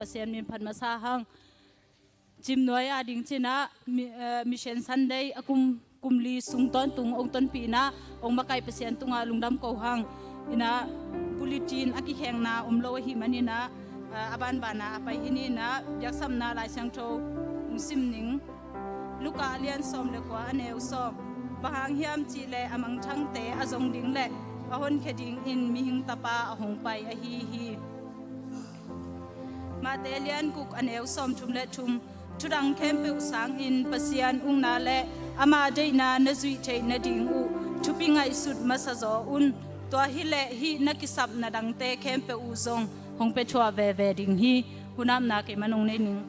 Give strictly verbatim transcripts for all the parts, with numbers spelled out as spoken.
Pasian min phat masa hang. Cimnuai a ding cinah mi, eh, Mission Sunday a kum, kum li sung tawntung hong tonpih inah hong makai Pasian tungah lungdam ko hang. Inah bulletin a kikhengna om lo ahih maninah, eh, a banbana a pai hi ninah biaksamna Lai Siangtho hong sim ning. Luka a lian sawm le kua a neu sawm. Bang hang hiam cihleh a mangthangte a zong ding le a honkhia dingin mihing tapa a hong pai ahi hi. Mate a lian guk a neu sawm thum le thum. Thudang khempeuh sangin Pasian ukna le ama deihna na zuih theih nading uh thupi ngaihsut masa zaw un. Tua hileh hih na kisapna dangte khempeuh uh zong hong pia thuah veve ding hi. Hunamna kei manung nei ning.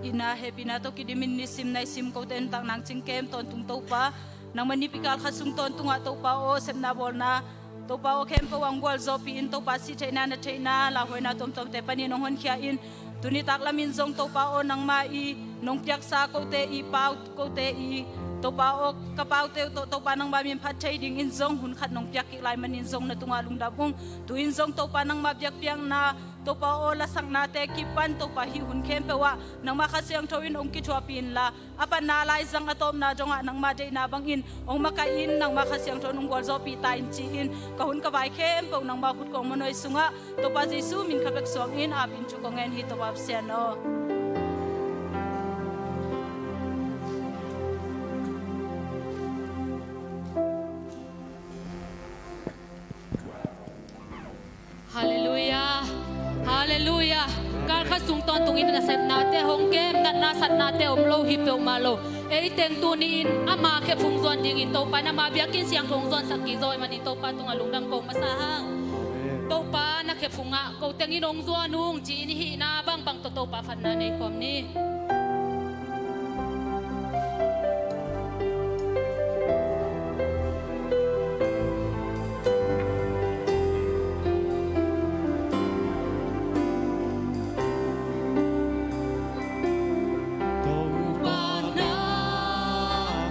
Itna hehpihna tawh kidimin nisim naisim kote nuntak nang cingkem tawntung Topa, nangmah nipi kal khat sung tawntungah Topa aw, sepna bawlna Topa aw, khempeuh ah hong gualzawhpih in Topa, sih theihna, na theihna, lauhuaina tuamtuamte panin hong honkhia in. Tuni taklamin zong Topa aw, nangmah i nong piaksa kote i pau, kote i Topa aw, ka paute uh tawh Topa nangmah min phat thei dingin zong hun khat nong piak kik lai manin zong na tungah lungdam ung. Tu-in zong Topa nangmah biakpiakna Topa aw, lasaknate kipan Topa hih hun khempeuh ah nangmah Kha Siangtho in hong kithuahpih inla, a patna laizang a tawpna dongah nangmah deihna bangin hong makai in, nangmah Kha Siangtho in hong gualzawhpih ta in ci-in ka hun ka vai khempeuh nangmah khut kong manuai sungah Topa Jesu min kha bek suangin apin thu kong ngen hi Topa Pasian aw. Halleluiah. Halleluiah. Kal khat sung tawntungin nasepnate hong kem, natna satnate om lo hi peuhmah lo. Ei teng tuni-in ama khephung zuan dingin Topa in ama biakinn siangtho hong zuansak kik zaw ahih manin Topa tungah lungdam ko masa hang. Amen. Topa na khephungah ko tengin hong zuan ung ci-in i hihna bangbang tawh Topa phatna nei khawm ni. Topa na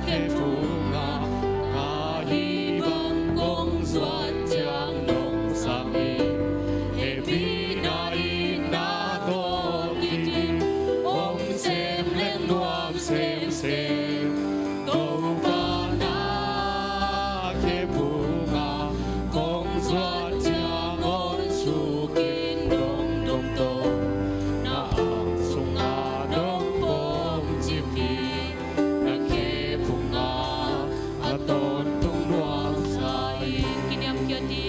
khephungah ka hih bang kong zuan ciang nong sang in, hehpihna in na tawh kidim, om sem leng nuam semsem. Topa na khephungah kong zuan ciang ngawn sukin dongdong tawh na ang sungah dong pomcip hi. Na khephungah a tawntung nuamsa hi. Kiniamkhiat hi.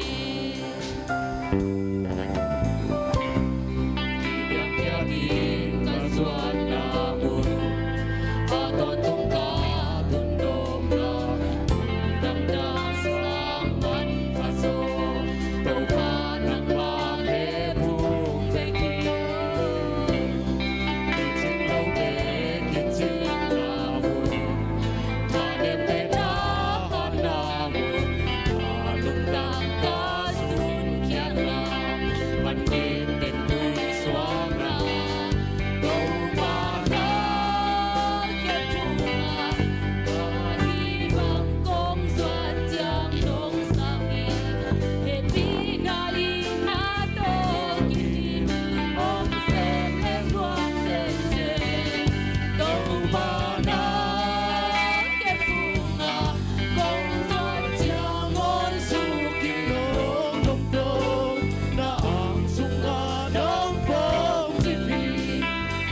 Kiniamkhiat in ka zuanna mun, a tawntung ka tun dawmna mun dangdang sang man pha zaw, Topa nangmah khephung bek hi. Kicing lote kicingna mun, thanemte thahatna mun, ka lungtang ka sunkhiatna, Panin teng tui suakna, Topa na khephungah ka hih bang kong zuan ciang nong sang in, hehpihna in na tawh kidim, om sem leng nuam semsem. Topa na khephungah kong zuan ciang ngawn sukin dongdong tawh na ang sungah dong pomcip hi.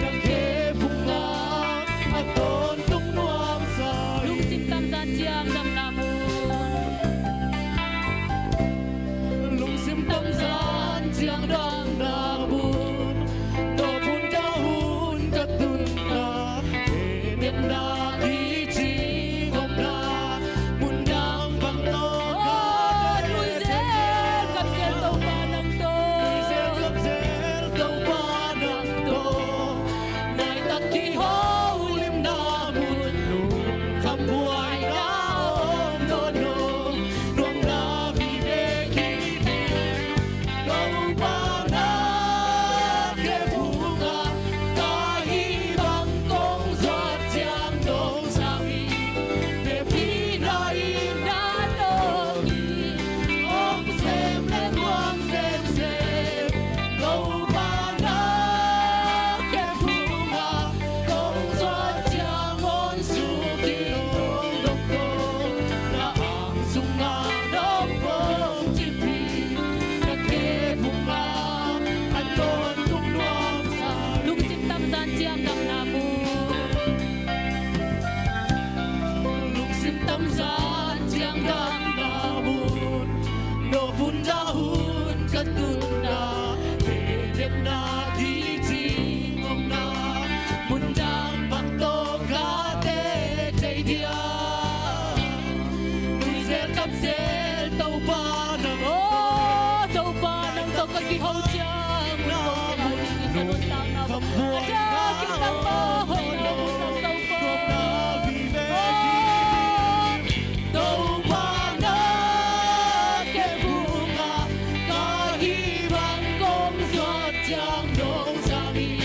Na khephungah a tawntung nuamsa hi. Lungsim tamzan ciang damna mun, lungsim tamzan ciang damna mun, tawpun dahun ka tunna, hehpihna kicing omna mun dang bang tawh ka, oh, nuizel kapzel Topa nang tawh, nuizel kapzel Topa nang tawh, naitak kiholimna mun, lungkham buaina om nawn lo, nuamna vive kidim. Topa na Topa na kep phungah ka hih bang kong zuat ciang nong zang hi.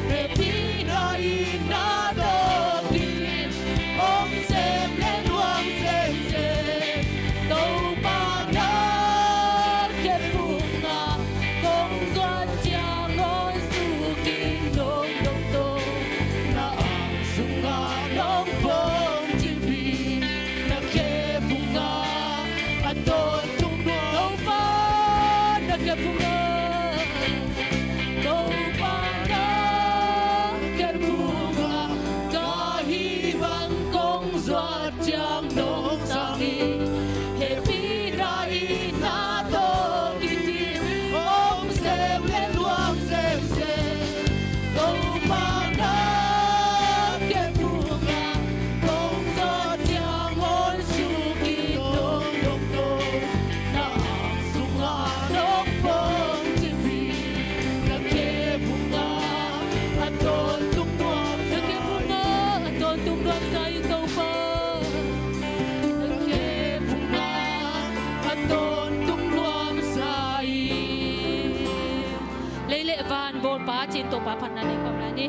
Hehpihna in na tawh kidim, om sem leh luang semsem. Topa na kep phungah kong zuat ciang ngawn suk ing dongdong tawh, na ang sungah nong pom cip hi. Na kep phungah a tawntung nuam. Topa na kep phungah, Topa na kep phungah ka hih bang kong zuat ciang nong zang hi. Hehpihna in na tawh kidim, om sem leh luang semsem. Topa na kep phungah kong zuat ciang ngawn suk ing dongdong tawh, na ang sungah nong pom cip hi. Na kep phungah a tawntung nuam. Na kep phungah a tawntung nuam sa ing Topa. Na kep phungah a tawntung nuam sa ing. Lei leh van bawlpa cin Topa phatna nei khawm lai ni.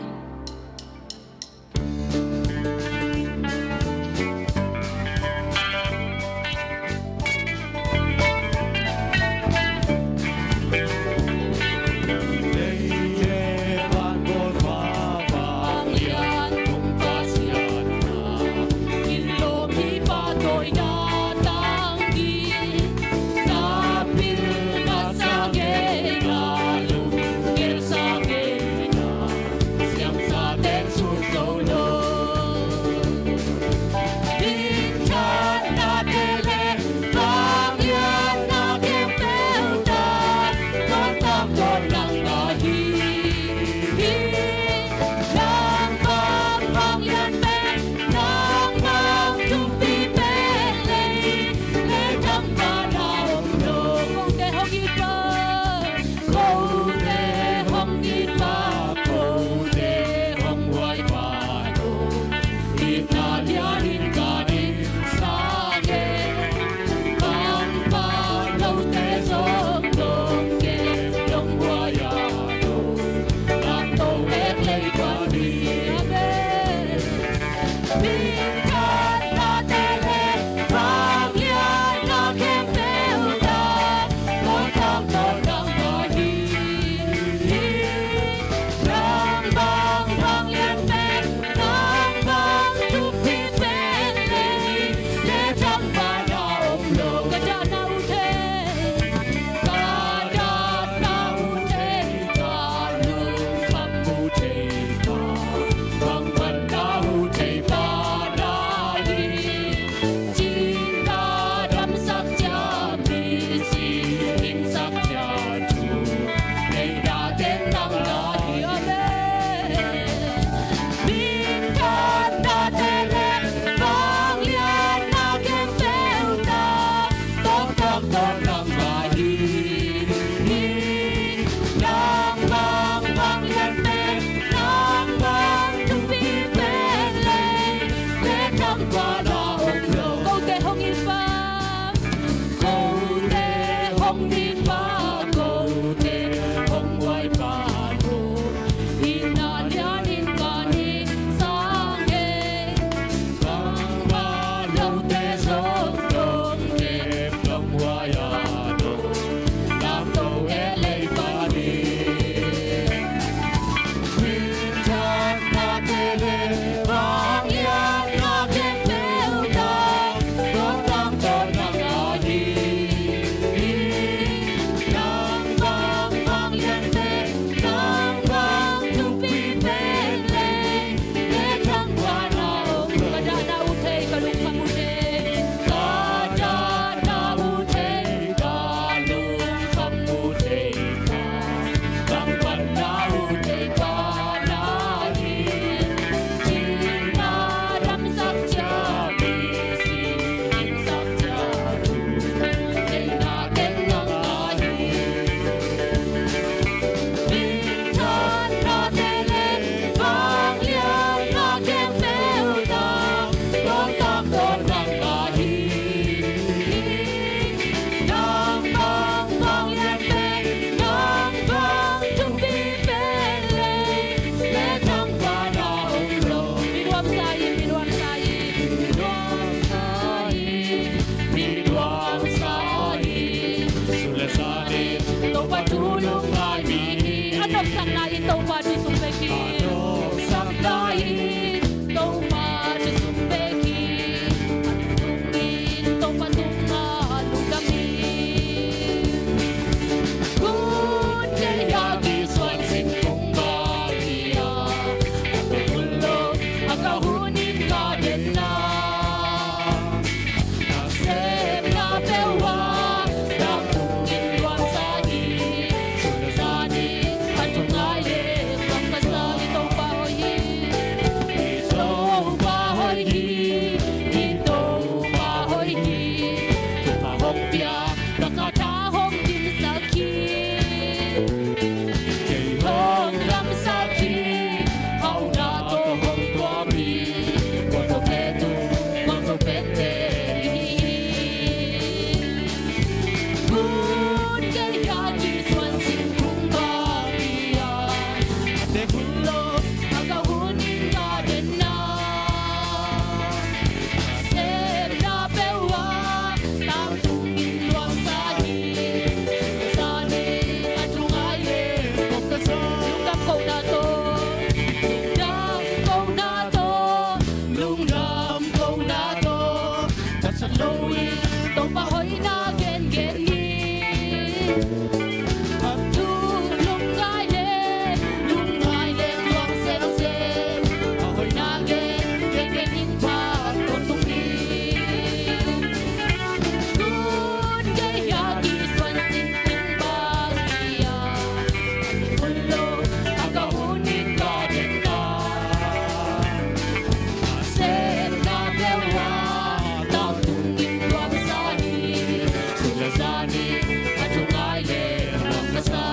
Dawmsakna in Topa thu sung bek hi. Dawmsakna in Topa thu sung bek hi. A tungin Topa tungah lungdam hi. Hun kei a kisuan singkung bang hi a, a ka hun lo, a ka hun in ka denna. Nasepna peuh ah tangtungin luangsa hi. Sun le zan in a thu ngai leh bang ka sa. I Topa hoih hi. I Topa hoih hi. I Topa hoih hi. Thupha hong pia, ka khat a hong dimsak hi. Kei hong damsak hi. Hauhna tawh hong tuam hi. Gualzo pen tu, gualzo pente i hi hi. Hun kei a kisuan singkung bang hi a, a te hun lo, a ka hun in ka denna. Nasepna peuh ah tangtungin luangsa hi. Sun le zan in a thu ngai leh bang ka sa. Lungdam kohna tawh, lungdam kohna tawh, lungdam kohna tawh, ka sa lo in Topa hoihna gengen ni. A thu lungngai leh, lungngai leh luang semsem, a hoihna gengen in phat tawntung ni. Hun kei a kisuan singkung bang hi a, a te hun lo, a ka hun in ka denna. Nasepna peuh ah tangtungin luangsa hi. Sun le zan in a thu ngai leh bang ka sa.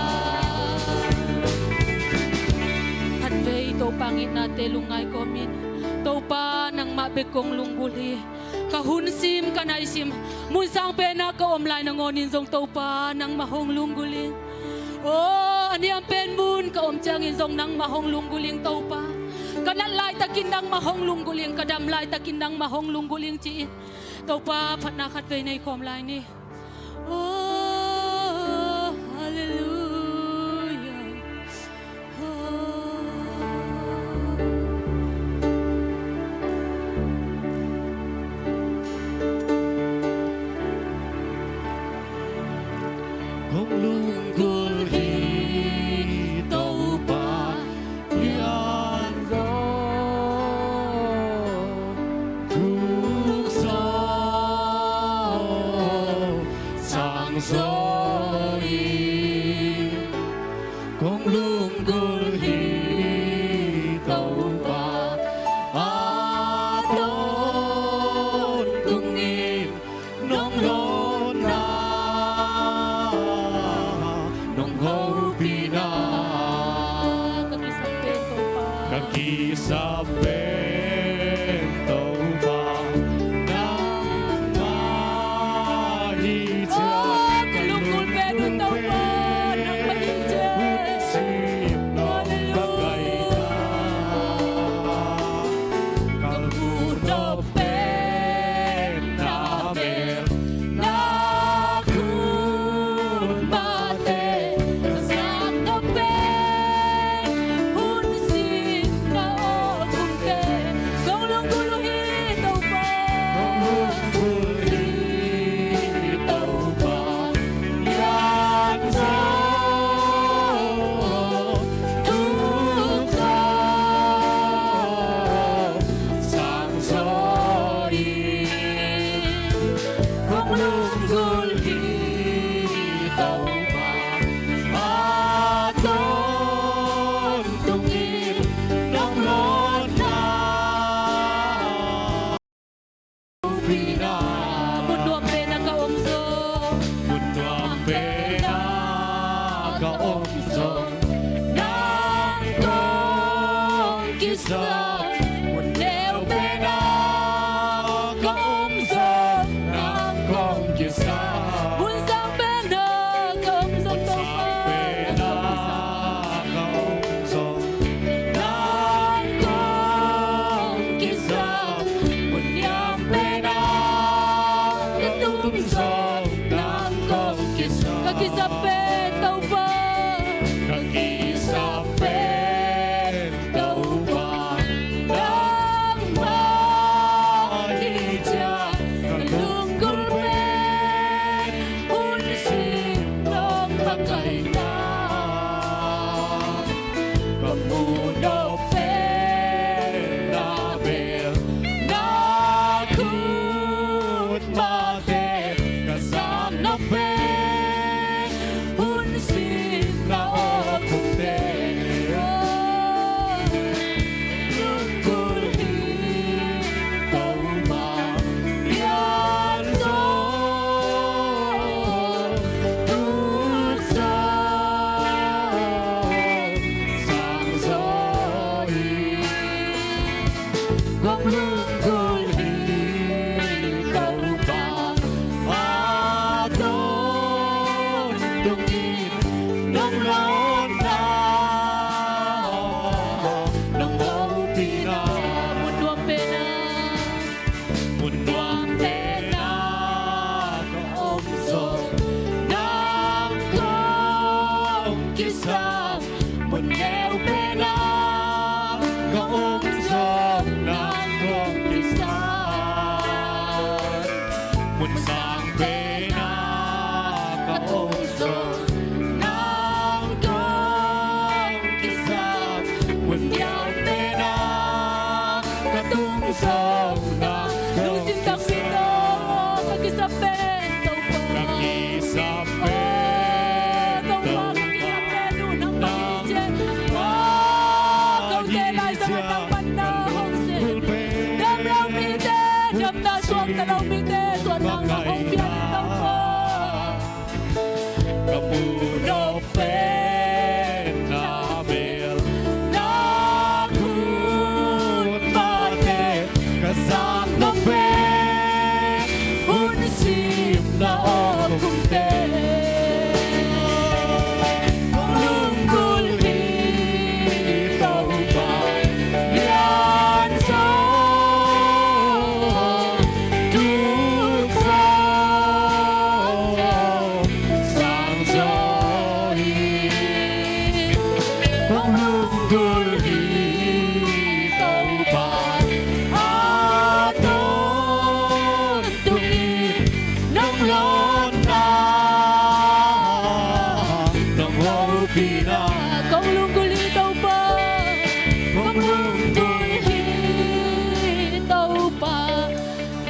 Khatvei Topa ngitnate lungngai kawmin, Topa nangmah bek kong lunggulh hi. Ka hun sim, ka nai sim, mun sang pen ah ka om lai nangawnin zong Topa nangmah hong lunggulh ing. Aw, a niam pen mun ka om ciangin zong nangmah hong lunggulh ing Topa. Ka nat laitakin nangmah hong lunggulh ing, ka dam laitakin nangmah hong lunggulh ing ci-in Topa phatna khatvei nei khawm lai ni. Aw, halleluiah. Kong lunggulh hi Topa, lian zaw, thuk zaw, sang zaw hi. Kong lunggulh hi Topa, a tawntung in nong lawnna, nong hopihna. Ka kisap pen Topa, ka kisap pen Topa, nangmah hi ciang. Aw, ka lunggulh pen uh Topa, nangmah hi ciang. Halleluiah. Ka lunggulh pen na mel, na khut mahte, ka zak nop pen hun sin ka awk hun pen. Kong lunggulh uh hi Topa, kong lunggulh hi Topa, lian zaw, thuk zaw, sang zaw hi. Kong lunggulh hi Topa, a tawntung in nong lawnna, hopihna. Mun nuam pen ah ka om zong, mun nuam pen ah ka om zong, nang kong kisap. Mun neu pen ah ka om zong, nang kong kisap. Mun sang pen ah ka om zong, Topa, nang kong kisap. Nang kong kisap, mun niam pen ah ka tum zong, nang kong kisap. Ka kisap pen Topa, ka kisap Mun neu pen ah ka om zong nang kong kisam. Mun sang pen ah ka om zong nang kong kisam. Mun neu pen ah ka tung zong nang kong kisam. Lungsim takpi tawh ka kisam pen Topa. Ka kisam pen Topa, ka kisam pen uh nangmah hi ciang. Kote laizang ah nang pan na hong sem. Damlo mite damna, suakta lo mite suahtakna hong pia in Topa. Ka muh nop pen na mel na khut mate, ka zak nop pen hun simna awk kumte. Kong lunggulh hi Topa, lian zaw, thuk zaw, sang zaw hi. Kong lunggulh hi Topa, a tawntung in nong lawnna, nong hopihna. Kong lunggulh hi Topa, kong lunggulh hi Topa,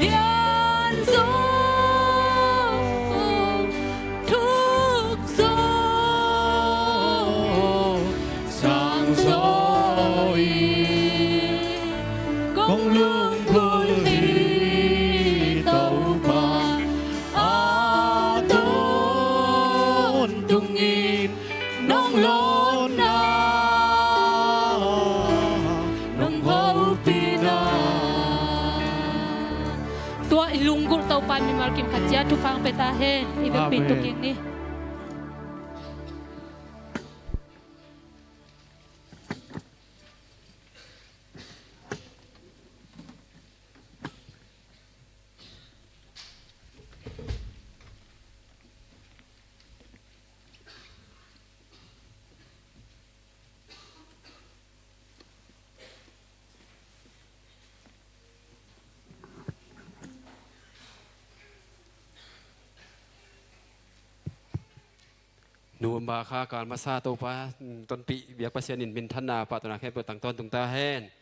lian zaw, thuk zaw, sang zaw hi. Kong lunggulh hi Topa, a tawntung in nong lawnna, nong hopihna. Tua i lunggulh Topa in mimal kim khat ciat thupha hong pia ta hen. I biakpi in tu kik ni. November kha kal masa Topa, mm, tonpih biak Pasian in minthanna, pahtawina khempeuh tang tawntung ta hen.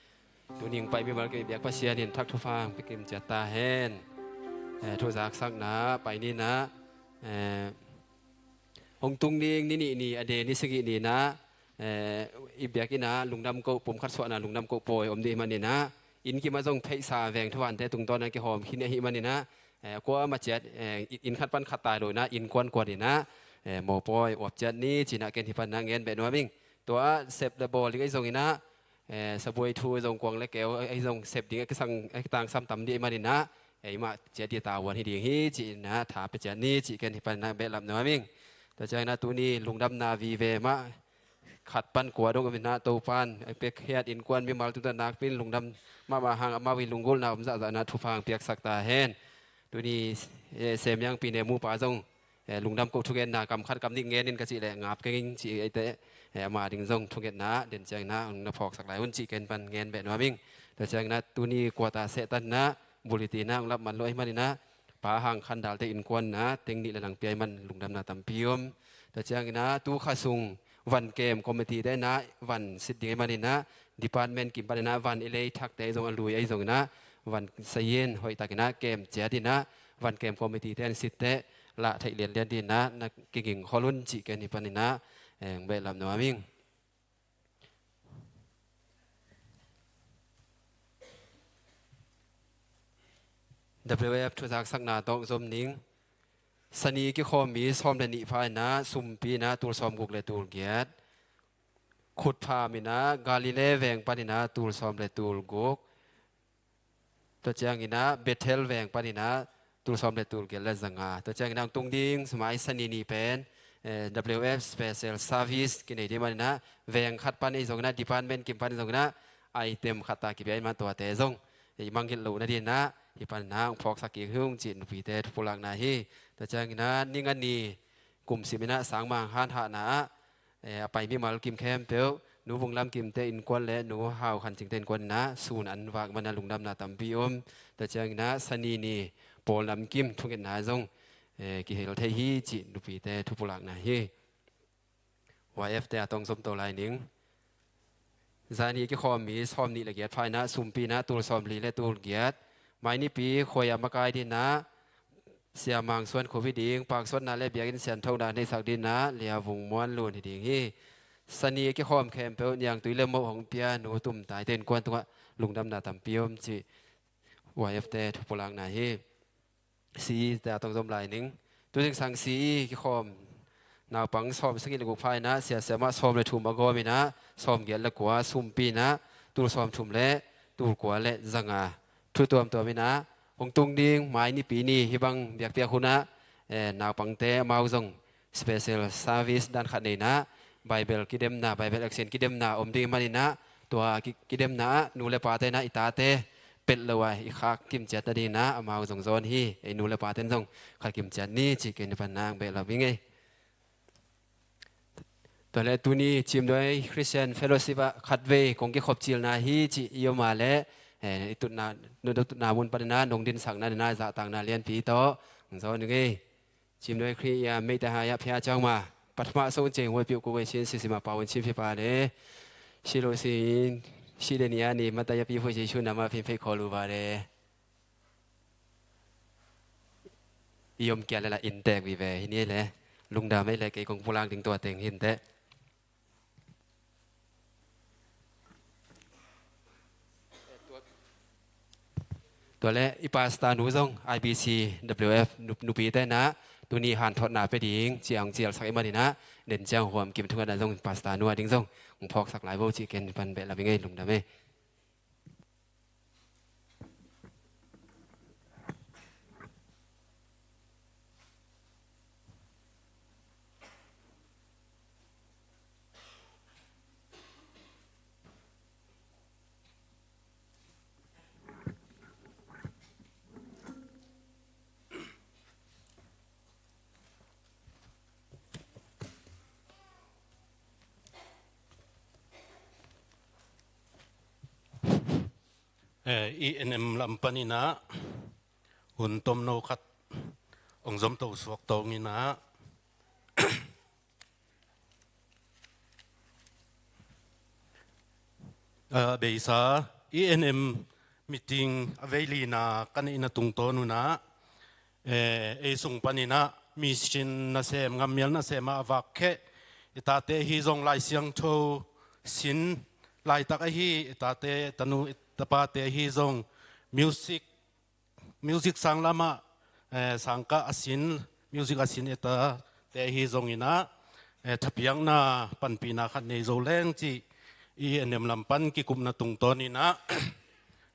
Tuni hong pai mimal kim biak Pasian in thak thupha hong pia kim ciat ta hen. Eh, thuzaksakna pai ni in ah, eh, hong tung ding ni nih ni, a de ni sagih ni in ah, eh, i biakinn ah lungdam koh, pumkhat suahna lungdam koh pawi om ding ahih manin ah, inn kim ah zong pheisa veng thuvante tungtawn ah kihawm khin ahih manin ah, eh, kuamah ciat, eh, inn khat pan khat tai lo in ah, innkuan kuan in ah, eh, mawhpawi uap ciat ni ci-in ah ken hih pan ah ngen beh nuam ing. Tua ah sep le bawl ding ahi zongin ah, eh, sabuai thu ahi zong, kuang le keu ahi zong, sep ding a kisang, a kitangsam tam ding ahih manin ah, eh, eimah ciat ding tavuan hi ding hi ci-in ah tha pia ciat ni cih ken hih pan ah behlap nuam ing. Tua ciangin ah tuni lungdamna vive mah khat pan kua dong om in ah, Topa in a piakkhiat innkuan mimal tungtawn nakpi in lungdam mahmah hang, amau i lunggulhna om zahzah in ah thupha hong piaksak ta hen. Tuni, eh, Sem Yang pi ne mupa zong, eh, lungdam koh thugenna kam khat kam nih ngen in ka cih leh ngap keng ing cih eite, eh, ama ding zong thungetna den ciangin ah hong na phawksak lai un cih ken pan ngen beh nuam ing. Tua ciangin ah tuni quarter sehtan in ah bulletin ah hong lap man lo ahih manin ah, Pa Hang Khan Dal te innkuan in ah teng nih le lang pia ahih man lungdamna tampi om. Tua ciangin ah tu kha sung van kem committee te in ah van sit ding ahih manin ah, department kim panin ah van i lei thakte ahi zong, a lui ahi zongin ah van sai in hoih takin ah kem ciat in ah, van kem committee te in sitte lah theih lianlian ding in ah na kiging khol un cih ken hih panin ah, eh, hong behlap nuam ing. W F thuzaksakna tawh zom ning. Sani kikhawm mi sawm le nih pha in ah, sumpi in ah tul sawm guk le tul giat. Khutpham in ah Galilee veng panin ah tul sawm le tul guk. Tua ciangin ah Bethel veng panin ah tul sawm le tul giat le zanga. Tua ciangin ah hong tung ding sumai Sani ni pen, eh, W F special service kinei ding manin ah, veng khat pan ahi zongin ah, department kim pan ahi zongin ah, item khat ta kipia ahih man tuate zong i mangngilh lohna ding in ah hih panin ah hong phawksak kik hi ung cih nupite thupulakna hi. Tua ciangin ah ning a ni kum sim in ah sangmang hanhahna ah, eh, a pai mimal kim khempeuh, Nu Vung Lam Kimte innkuan le Nu Hau Khan Cingte innkuan in ah sun an vak man a lungdamna tampi om. Tua ciangin ah Sani ni pawl namkim thungetna zong, eh, kihel thei hi cih nupite thupulakna hi. Y F te a tong zom to lai ning. Zani kikhawm mi sawm nih le giat pha in ah sumpi in ah tul sawm li le tul giat. Mai Nipi khuai a makai ding in ah Sia Mang Suan Khup hi ding, paksuanna le biakinn sianthona neisak ding in ah Lia Vung Muan Lun hi ding hi. Sani kikhawm khempeuh niangtui le moh hong pia Nu Tum Taite innkuan tungah lungdamna tampi om cih Y F te thupulakna hi. Si te a tong zom lai ning. Tu zingsang si kikhawm naupang sawm sagih le guk pha in ah Sia Siamah sawm le thum a gawm in ah sawm giat le kua sumpi in ah tul sawm thum le tul kua le zanga thu tuamtuam in ah hong tung ding Mai Nipi ni hih bang biakpiak hun ah, eh, naupangte amau zong special service dan khat nei in ah Bible kidemna, Bible action kidemna om ding man in ah tua ki-, kidemna ah nu le pate in ah i tate pelh lo a i khak kimciat nading in ah amau zong zawn hi. Ei nu le paten zong khat kimciat ni cih ken i pan nang behlap ing ei. Tua leh tuni Cimnuai Christian Fellowship ah khatvei kong kikhop cilna hi cih i om a leh, eh, i tutna, nu tutna mun pan in ah nong dinsakna ding in ah zahtakna lianpi tawh hong zawn ing ei. Cimnuai Khrih i a meite hai a phia ciang ma, patma song ceng huai piu ku wei sin sisima pawun cin phi pa le. Silo sin, si de ni a ni mata ya pi hui si shun nama phin phei kholu ba le. I om kia le la in tek vive hi ni le. Lungdam ei le kei kong pulak ding tua teng hin te. Tua leh i pastor nu zong I B C W F nu-, nupite in ah tuni hanthotna pe ding ciang cialsak i man in ah den ciang huam kim thungetna zong pastor nu a ding zong hong phawksak lai vo cih ken pan behlap ing ei, lungdam ei. Eh, E N M lam pan in ah hun tomno khat hong zom to suak tong in ah, ah, beisa E N M meeting a vei lina ka neihna tungtawn un ah, eh, ei sung pan in ah mission nasem, ngammial nasem ah a vak kheh i tate ahi zong Lai Siangtho sin laitak ahi i tate, tanu, i tapate ahi zong music, music sang lamah, eh, sangkah a sin, music a sin i tate ahi zong in ah, eh, thapiakna panpihna khat nei zo leng cih E N M lam pan kikupna tungtawn in ah,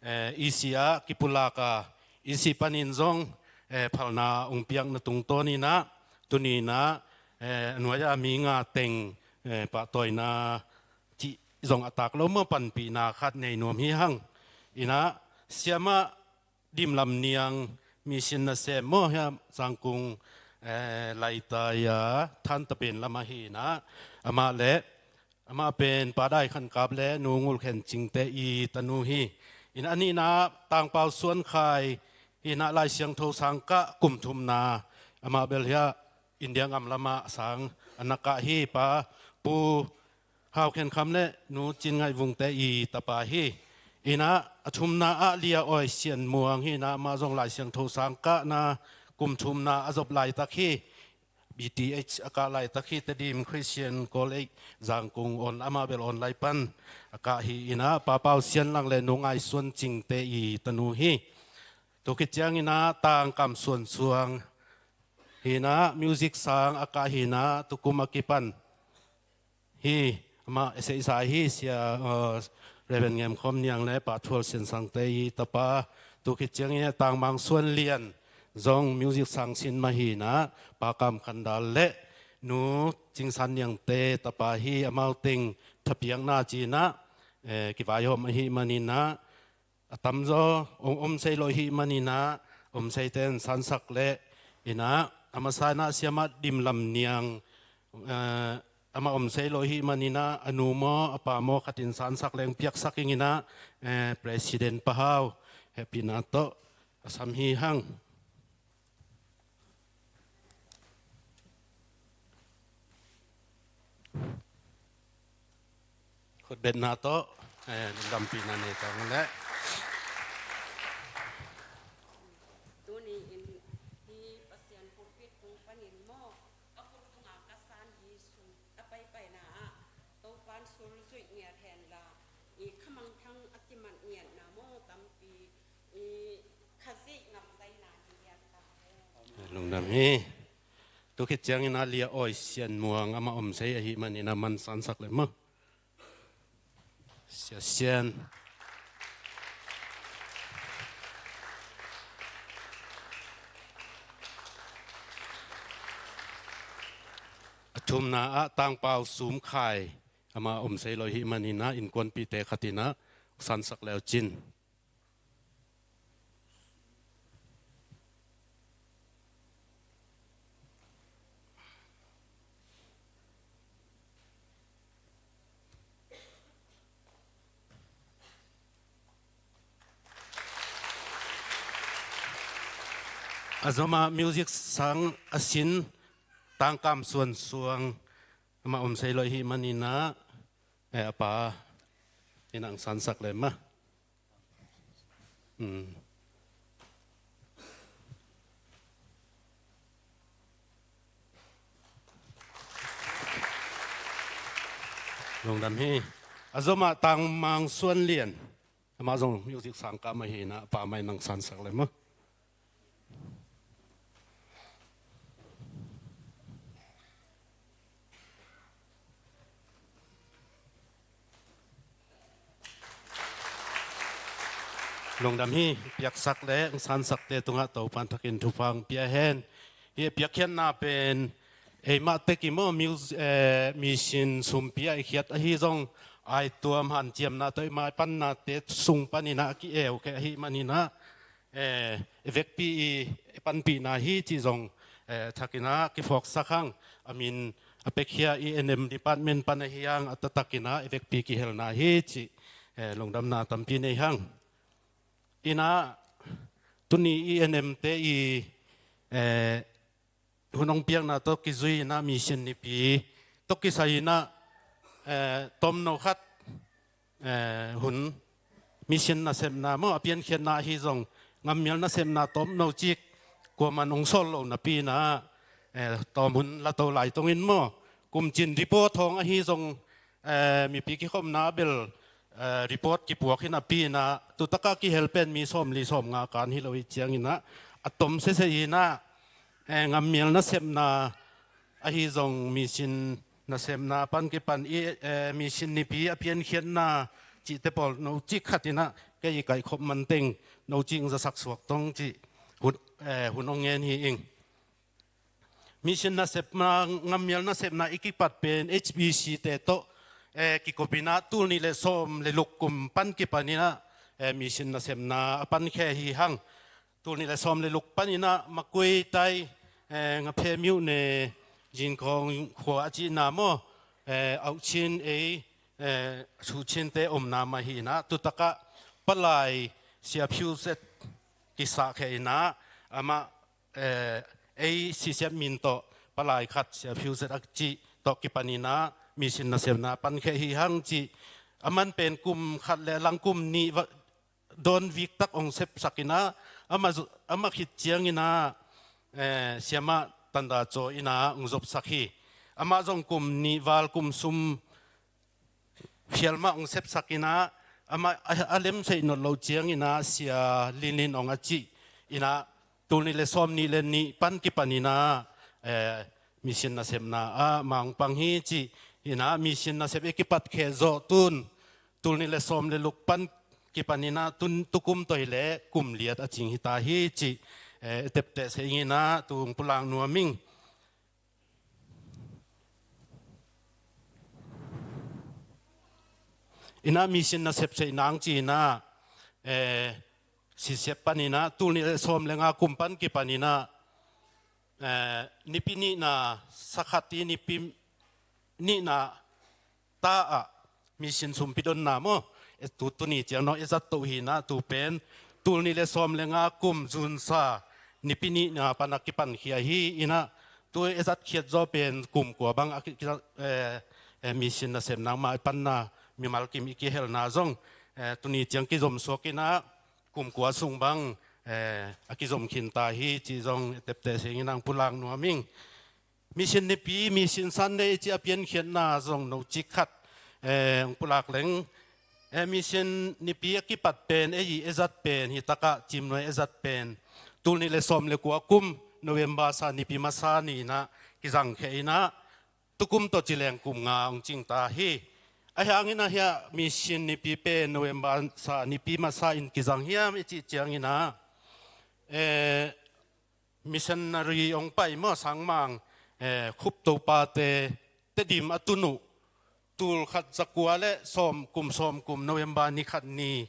eh, E C ah kipulak a, E C panin zong, eh, phalna hong piakna tungtawn in ah, tuni in ah, eh, a nuai a mi nga teng, eh, pahtawina cih zong a tak lo maw, panpihna khat nei nuam hi hang. In ah Siamah Dim Lam Niang mission nasem maw hiam, Zangkung, eh, Laitai a Thantapen lam ahi in ah, amah le amah pen Pa Dai Khan Kap le Nu Ngul Khen Cingte i tanu hi. In a nihna Tangpau Suan Khai hi in ah Lai Siangtho sangkah kum thumna, amah bel hiah India ngam lamah sang a na kah hi. Pa Pu Hau Khen Kham le Nu Cin Ngaih Vungte i tapa hi. In ah a thumna ah Lia Awi Sian Muang hi in ah amah zong Lai Siangtho sangkahna kum thumna a zop laitak hi. B T H a kah laitak hi, Tedim Christian College Zangkung on, amah bel on lai pan a kah hi in ah, Pa Pau Sian Lang le Nu Ngai Suan Cingte i tanu hi. Tua khit ciangin ah Tang Kam Suan Suang hi in ah music sang a kah hi in ah tukum a kipan hi, amah a seisa hi, Sia, uh, Reverend Ngem Khawm Niang le Pa Thual Sian Sangte i tapa. Tua khit ciangin Tang Mang Suan Lian zong music sang sin mah hi in ah, Pa Kam Khan Dal le Nu Cing San Niangte tapa hi, amau teng thapiakna ci in ah, eh, kivaihawm ahih manin ah, a tamzaw om, om sei lo ahih manin ah, om seite in sansak le in ah, a masa in ah Siamah Dim Lam Niang, eh, amah om sei lo ahih maninah a nu maw a pa maw khatin sansak leng piaksak inginah, eh, President Pa Hau hehpihna tawh a sam hi hang. Khutbetna tawh, eh, lungdampihna nei tawh leh. Tuni in hi Pasian pulpit tung panin maw, a khut tunga ka san hi sung a paipaina ah Topan sul zuih ngiat hen la, i khamangthang a kimat ngiatna maw tampi i khazih ngam zaina hi ngiat ta hen. Lungdam hi. Tu khit ciangin a Lia Awi Sian Muang amah om sei ahih manin a man sansak le maw. Sia Sian. A thumna ah Tangpau Sum Khai amah om sei lo ahih manin a innkuanpihte khatin a sansak leu cin. A zomah music sang a sin Tangkam Suan Suang amah om sei lo ahih manin a, eh, a pa in ang sansak le mah. Hmm. Lungdam hi. A zomah Tang Mang Suan Lian amah zong music sang kah mah hi na, a pa mah in ang sansak le mah. Lungdam hi. Piaksak le sansakte tungah Topan thakin thupha pia hen. Hi piakkhiatna pen eimah tek i maw, mus-, eh, mission sumpi a i khiat ahi zong, a i tuam hanciamna tawh i maipannate sung panin a ki-eu kheh ahih manin a, eh, i vekpi i panpihna hi cih zong, eh, thakin a kiphawksak hang. A min a pekkhia i E N M department pan ahi hang, a taktakin a i vekpi kihelna hi cih, eh, lungdamna tampi nei hang. Ina tuni i E N M te i, eh, hun hong piakna tawh kizui ina mission nipi tawh kisai ina, eh, tomno khat, eh, hun mission nasepna maw, a piankhiatna ahi zong ngammial nasepna tomno cik kuaman hong sawl lo napi ina, eh, tawm hun la to lai tongin maw, kumcin report hong ahi zong, eh, mipi kikhopna bel, eh, report kipuak hi napi ina, tutakah kihel pen mi sawmli sawmnga kan hi lo i ciangin a, a tom sese ina, eh, ngammial nasepna ahi zong mission nasepna pan kipan i, eh, mission nipi a piankhiatna cihte pawl no cik khat ina kei i kaihkhop manteng no cik zasak suak tong cih hun, eh, hun hong ngen hi ing. Mission nasepna, ngammial nasepna i kipat pen H B C te tawh, eh, kikop ina tul nih le sawm le luk kum pan kipan ina, eh, mission nasepna a pankhe hi hang. Tul nih le sawm le luk pan ina Makuei tai, eh, Ngaphe Myone Zinkhawng khua a cihna maw, eh, auhcin ei, eh, suhcinte omna mah hi ina, tutakah palai Sia Phiu Zet kisah kheh ina, amah, eh, ei sisiat min tawh palai khat Sia Phiu Zet a cih tawh kipan ina mission nasepna pan kheh hi hang cih. A man pen kum khat le lang kum nih va, dawn vik tak hong sepsak ina, amah zu-, amah khit ciang ina, eh, siamah Tanda Caw ina hong zopsak hi. Amah zong kum nih val kum sum phial mah hong sepsak ina, amah a, a lem seih not lo ciang ina Sia Lin Lin Aung a cih ina, tul nih le sawm nih le nih pan kipan ina, eh, mission nasepna ah mah hong pang hi cih ina, mission nasep i kipat kheh zawh tun tul nih le sawm le luk pan kipan ina tun tukum tawh hi le kum liat a cing hi ta hi cih, eh, tepteh seh ing ina tung pulak nuam ing. Ina mission nasep seih nang ci ina, eh, sisiat pan ina tul nih le sawm le nga kum pan kipan ina, eh, nipi nihna sakhat i nipi nihna ta ah mission sumpi donna maw, e tu tuni ciang no e zat toh hi na, tu pen tul nih le sawm le nga kum June sa nipi nihna pan a kipan khia hi. Ina tu e zat khiat zaw pen kum kua bang a ki, ki, eh, eh, mission nasepna ma i panna mimal kim i kihelna zong, eh, tuni ciang kizom suak ina kum kua sung bang, eh, a kizom khin ta hi ci zong e tepte seng ina ong pulak nuam ing. Mission nipi, Mission Sunday ci a piankhiatna zong no cik khat, eh, ong pulak leng. Eh, mission nipi a kipat pen, ei e zat pen, hi takah cimnuai e zat pen tul nih le sawm le kua kum November sa nipi masa ni ina kizang khia ina tukum tawh ci leng kum nga ong cing ta hi. Ahi hangin a hia mission nipi pen November sa nipi masa in kizang hiam i cih ciang ina, eh, missionary ong pai maw, sangmang, eh, Khup Topate Tedim a tun uh tul khat zakua le sawm kum, sawm kum November ni khat ni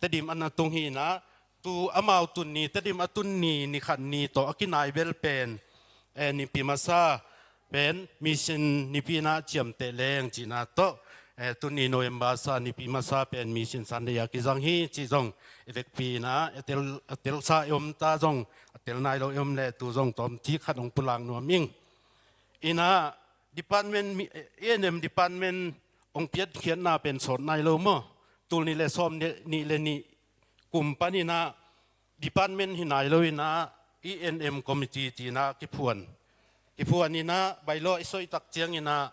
Tedim a na tung hi ina, tu amau tun ni, Tedim a tun ni, ni khat ni tawh a kinai bel pen, eh, nipi masa pen mission nipi ina ciamteh leng cina tawh, eh, tuni November sa nipi masa pen Mission Sunday a kizang hi ci zong e vekpi ina, a tel, a telsa e om ta zong, a tel nai lo e om le tu zong tawm cik khat ong pulak nuam ing. Ina department, mi, E N M department ong piankhiatna pen sawt nai lo maw. Tul nih le sawm nih, nih le nih kum pan ina department hi nai lo ina E N M committee ci ina kiphuan. Kiphuan ina bylaw i soih tak ciang ina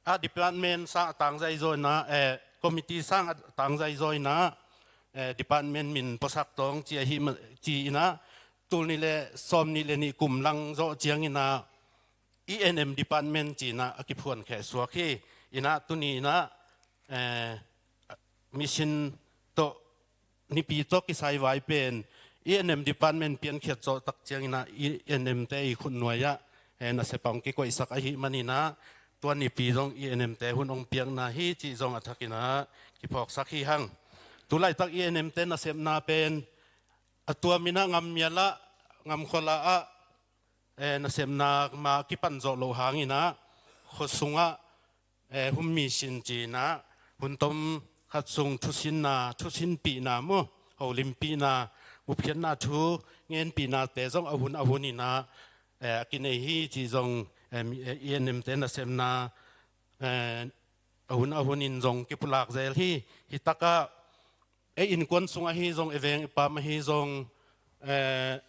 a department sang a tangzai zaw ina, eh, committee sang a tangzai zaw ina, eh, department min puasak tawng ci ahi ma, ci ina tul nih le sawm nih le nih kum lang zawh ciang ina E N M department ci ina a kiphuan kheh suak hi. Ina tuni ina, eh, mission tawh nipi tawh kisai vai pen E N M department piankhiat zawh tak ciang ina E N M te i khutnuai ah, eh, nasep a ong kikoihsak ahi man ina tua nipi zong E N M te hun ong piakna hi ci zong a thak ina kiphawksak hi hang. Tu laitak E N M te nasepna pen a tuam ina ngammial ah, ngamkhual ah, eh, nasepna ma kipan zawh loh hang ina khua sungah, eh, home mission ci ina hun tom khat sung thusinna, thusinpihna maw, holimpihna, gupkhiatna thu ngenpihnate zong a hun a hun ina, eh, a kinei hi ci zong, eh, mi, eh, E N M te nasepna, eh, a hun a hun in zong kipulak zel hi. Hi takah e innkuan sung ahi zong, e veng e pam ahi zong, eh,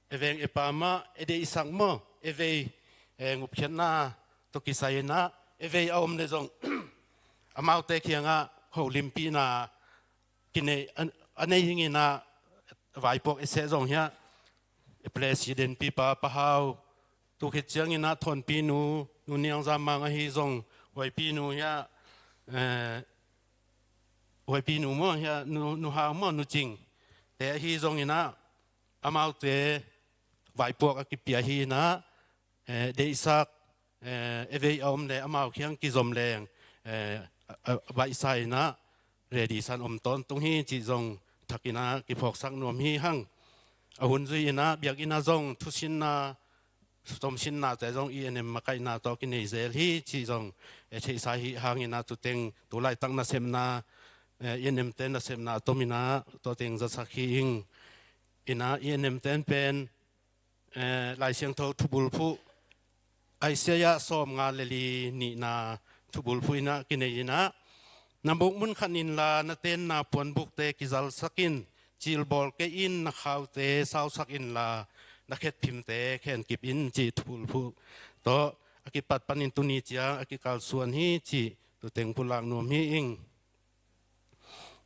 e veng e pam ah e deihsak maw, e vei, eh, gupkhiatna tawh kisai ina e vei a om le zong amaute kiangah holimpihna kinei, a, a nei hing ina vaipuak e seh zong hiah e president pipa Pa Hau, tu khit ciang ina Thawnpi nu, Nu Niang Zam Mang ahi zong, Huaipi nu hiah, eh, Huaipi nu maw hiah, Nu, Nu Hau maw, Nu Cing te ahi zong ina amaute vaipuak a kipia hi ina, eh, deihsak, eh, e vei a om le amau kiang kizom leng, eh, a, a, baihsa ina ready san om tawntung hi ci zong thak ina kiphawksak nuam hi hang. A hun zui ina biak ina zong thusinna, tomsinnate zong E N M makaihna tawh kinei zel hi ci zong, eh, theihsa hi hang ina tu teng tu laitak nasepna, eh, E N M te nasepna tom ina tua teng zasak hi ing. Ina E N M ten pen, eh, Lai Siangtho thubulphuh Isaiah sawmnga le li nihna thubulphuh ina kinei ina, na mukmun khan inla na tenna puanbukte kizalsak in, cilbawl kei in na khaute sausak inla na khetphimte khenkip in ci thubulphuh tawh a kipat panin tuni ciang a kikalsuan hi ci tu teng pulak nuam hi ing.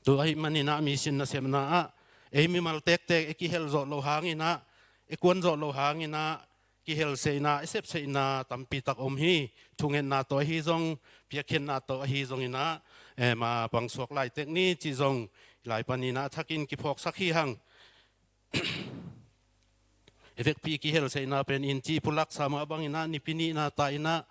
Tu ahi man ina mission nasepna ah ei mimal tektek e kihel zawh loh hang ina, e kuan zawh loh hang ina kihel seina, e sep seina tampi tak om hi. Thungetna tawh ahi zong, piakkhiatna tawh ahi zong ina, eh, ma pangsuak laitek ni ci zong i lai pan ina a thakin kiphawksak hi hang. E vekpi kihel seina pen in ci pulak sa mah bang ina nipi nihna ta ina,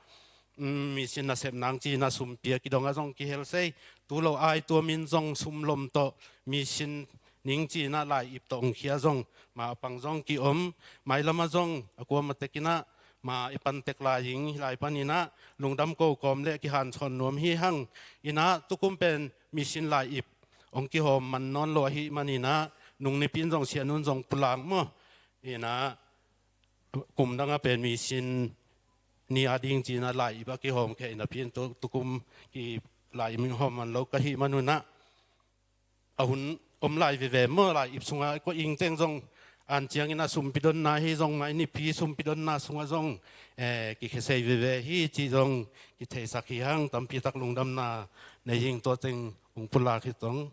mm, mission nasep nang ci ina sum pia kidong a zong kihel sei. Tu lo ai tuam in zong sum lom tawh mission ning ci ina lai ip tawh ong khia zong ma a pang zong kiom. Mailam a zong a kuama tek ina ma i pantek lai ing. Hih lai paninah lungdam ko kawm le kihanchawn nuam hi hang. Inah tukum pen mission lai-ip hong kihawm man nawn lo ahih maninah nung nipi in zong sianun zong pulak maw. Inah kum dangah pen mission ni a ding cinah lai-ip a kihawm kheh inah pi in tu, tukum ki lai-ip hawm man lo ka hih manunah a hun om lai veve maw. Lai-ip sungah kua ingteng zong an ciangin a sumpidonna hi zong mai nipi sumpidonna sungah zong eh, kikhesei veve hi cih zong kitheisak hi hang. Tampitak lungdamna nei hing. Tua teng hong pulak hi tong.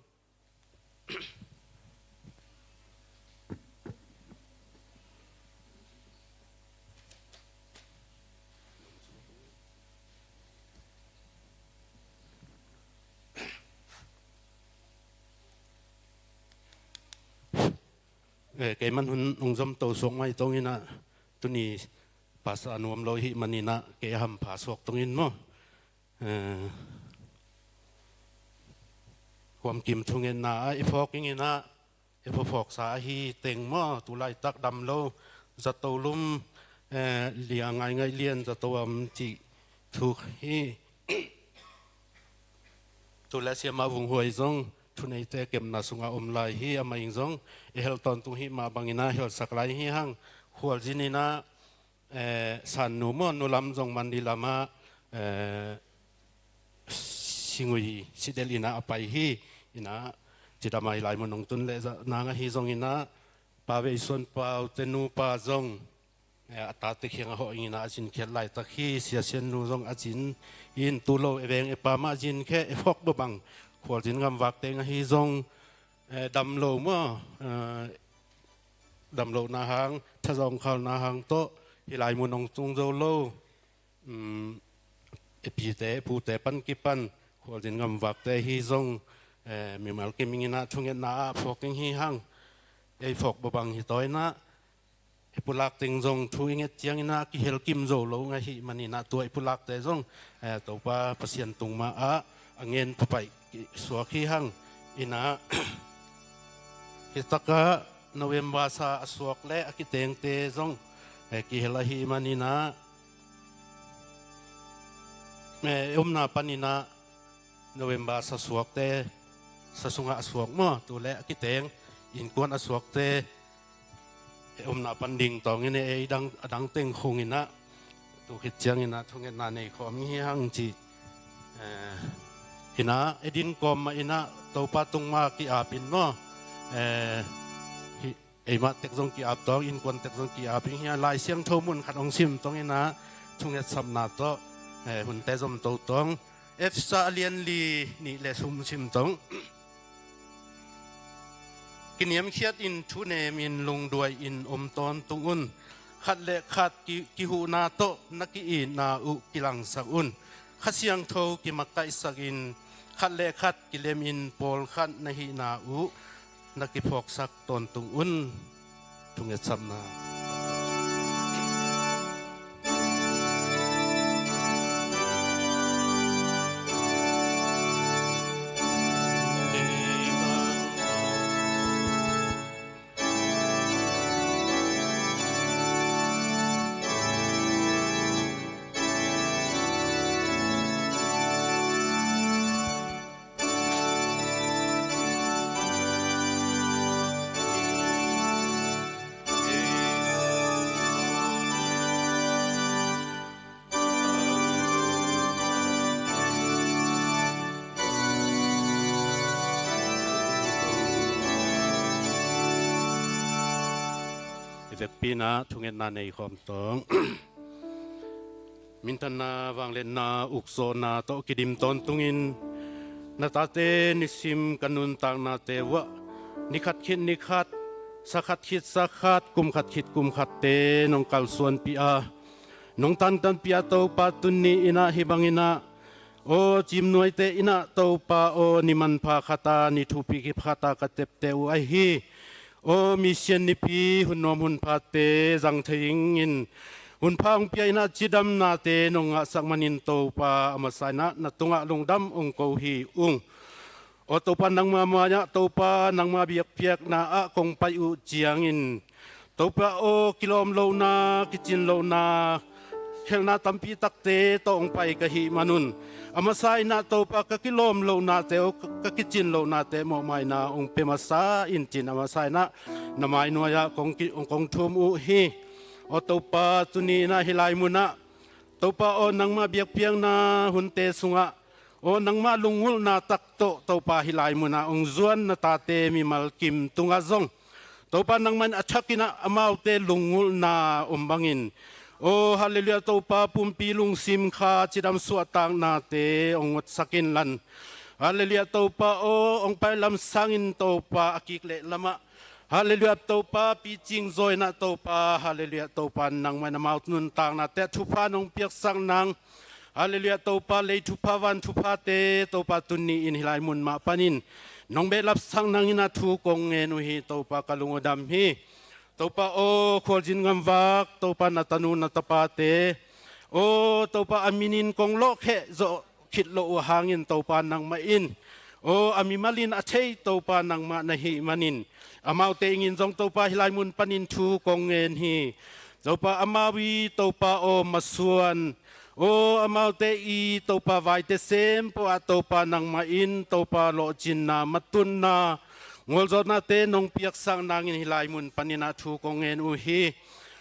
Eh, kei man hun hong zom to suak mai tong inah tuni pasa nuam lo hih maninah kei a hampha suak tongin maw. Eh, huamkim thungetna ah i phawk ing inah i phuphawksa ahi teng maw. Tu laitak dam lo zato lum eh, lia ngaingai lian zato am cih thu hi. Tu le siamah vunghuai zong thuneite kemna sungah om lai hi. Amah ing zong i hel tawntung hih mah banginah helsak lai hi hang. Khualzin inah eh, Sannu maw, nu lam zong Mandi lamah eh, singui sidel inah a pai hi. Inah cidam a hi lai mun hong tun leh nang ahi zong inah Pa Vei Suan Pau te nupa zong eh, a tate khiang a hawh ing inah a zinkhiat laitak hi. Sia Sian nu zong a zin in tu lo e veng e pa mah a zin kheh e phawk bawbang Khualzin ngamvak teng ahi zong eh, dam lo maw. Eh, dam lohna hang thazawng khalna hang tawh hih lai mun hong tung zo lo. Um, e pite e pute pan kipan Khualzin ngamvakte hi zong eh, mimal kim ing inah thungetna ah phawk ing hi hang. Ei phawk bawbang hi taw inah i pulak teng zong thu i nget ciang inah kihel kim zo lo ngai hih maninah tua i pulakte zong eh, Topa Pasian tung mah ah a ngen phupaih suak hi hang. Inah hitakah November sa a suak le a kitengte zong eh, kihel ahi maninah eh, i omna paninah November sa suakte, sa sungah a suak maw, tu le a kiteng innkuan a suakte eh, omna pan ding tawngin eh, ei dang, a dang teng khung inah tu khit ciang inah thungetna nei khawm hi hang cih. Eh, inah e din kawm mah inah Topa tung mah ki-ap in maw. Eh, hi, eimah tek zong ki-ap tawng, innkuan tek zong ki-ap in hi a. Lai Siangtho mun khat hong sim tawng inah thungetsapna tawh eh, hunte zom to tawng. Efesa a lian li nih le sum sim tawng. Kiniamkhiat in thunem in lungduai in om tawntung un. Khat le khat ki, kihuhna tawh na ki-itna uh kilangsak un. Kha Siangtho kimakaihsak in khat le khat kilem in pawlkhat na hihna uh na kiphawksak tawntung un. Thungetsapna. I vekpi-in ah thungetna nei khawm tawng. Minthanna, vangliatna, ukzawhna tawh kidim tawntungin na tate nisim ka nuntaknate uh ah ni khat khit ni khat, sa khat khit sa khat, kum khat khit kum khatte nong kalsuanpih a, nong tantanpih a, Topa, tuni in ah hih bangin ah aw cimnuaite in ah Topa aw ni manpha khat a, ni thupi kip khat a ka tepte uh ahi hi. Aw misian nipi hun nuam hun phate zang thei ingin hun pha hong pia in ah cidamnate nong ngahsak manin Topa a masa in ah na tungah lungdam hong ko hi ung. Aw Topa nangma mai-ah Topa nangma biakpiakna ah kong pai uh ciangin Topa aw kilawm lohna, kicin lohna, khelhna tampi takte tawh hong pai ka hih manun, a masa in ah Topa ka kilawm lohnate aw, ka kicin lohnate mawhmaina hong pia masa in ci-in a masa in ah na mainuai-ah kong ki-, kong thum uh hi. Aw Topa, tuni in ah hih lai munah Topa aw, nangmah biakpiakna hunte sungah aw, nangmah lunggulhna tak tawh Topa hih lai munah hong zuan na tate mimal kim tungah zong Topa nangmah in a thakin ah amaute lunggulhna om bangin, aw halleluiah Topa, pumpi lungsim kha cidam suahtaknate hong ngotsak inla, halleluiah Topa aw, hong pai lam sangin Topa a kik leh lamah, halleluiah Topa, picing zaw in ah Topa, halleluiah Topa, nangmah in amau nuntaknate ah thupha nong piaksak nang, halleluiah Topa, lei thupha van thuphate Topa, tuni in hih lai mun mah panin nong behlapsak nang in ah thu kong ngen uh hi. Topa, ka lung uh dam hi. Topa aw, khualzin ngamvak Topa, na tanu na tapate aw Topa, a minin kong lawhkheh zawh khit loh uh hangin Topa nangmah in, aw a mimal in a thei Topa nangmah na hih manin, amaute ing in zong Topa hih lai mun panin thu kong ngen hi. Topa amau i Topa aw masuan, aw amaute i Topa vaite sem pawh ah Topa nangmah in Topa lawhcinna, matunna, ngualzawhnate nong piaksak nangin hih lai mun panin ah thu kong ngen uh hi.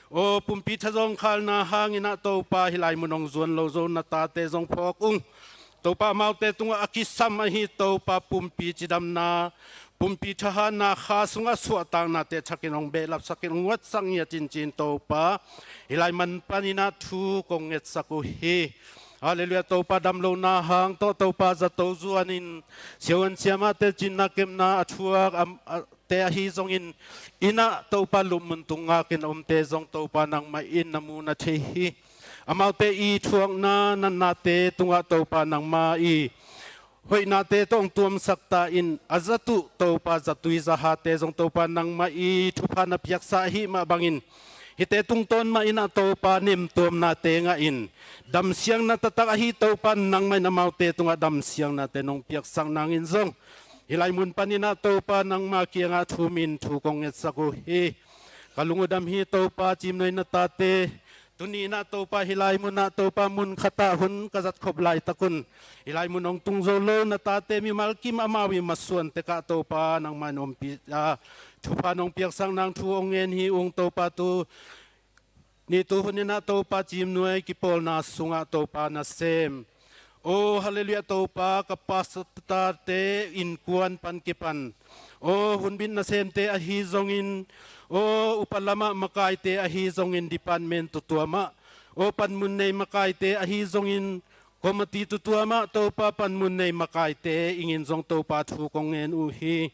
Aw pumpi thazawng khalna hangin ah Topa hih lai mun hong zuan lo zo na tate zong phawk ung. Topa amaute tungah a kisam ahi Topa pumpi cidamna, pumpi thahatna, kha sungah suahtaknate thakin hong behlapsak in hong nguatsak ngiat in ci-in Topa hih lai mun panin ah thu kong ngetsak uh hi. Halleluiah Topa, damlohna hang tawh Topa zato zuanin siavuan siamahte cinna kepna a thuak a, a, te ahi zongin, inn ah Topa lupmun tung ngakin a omte zong Topa nangmah in na mu na thei hi. Amaute i thuakna natnate tungah Topa nangmah i hoihnate tawh hong tuamsak ta in, a zat uh Topa zatui zahate zong Topa nangmah i thupha na piaksa ahi mah bangin, hihte tungtawn mah in ah Topa nemtuamnate ngah in, damsiangna taktak ahi Topa nangmah in amaute tungah damsiangnate nong piaksak nangin zong hih lai mun panin ah Topa nangmah kiangah thumin thu kong ngetsak uh hi. Ka lung uh dam hi Topa, Cimnuai na tate, tuni in ah Topa hih lai munah Topa mun khatah hun ka zatkhop laitakun, hih lai mun hong tung zo lo na tate mimal kim amau i masuan tekah Topa nangmah in ompih a, thupha nong piaksak nang thu hong ngen hi ung Topa. Tu ni tu hun in ah Topa Cimnuai kipawlna sungah Topa nasem, aw halleluiah Topa, ka pastor-te innkuan pan kipan, aw hunbit nasemte ahi zongin, aw upa lamah makaite ahi zongin, department tutuamah, aw panmun nei makaite ahi zongin, committee tutuamah Topa panmun nei makaite ing in zong Topa thu kong ngen uh hi.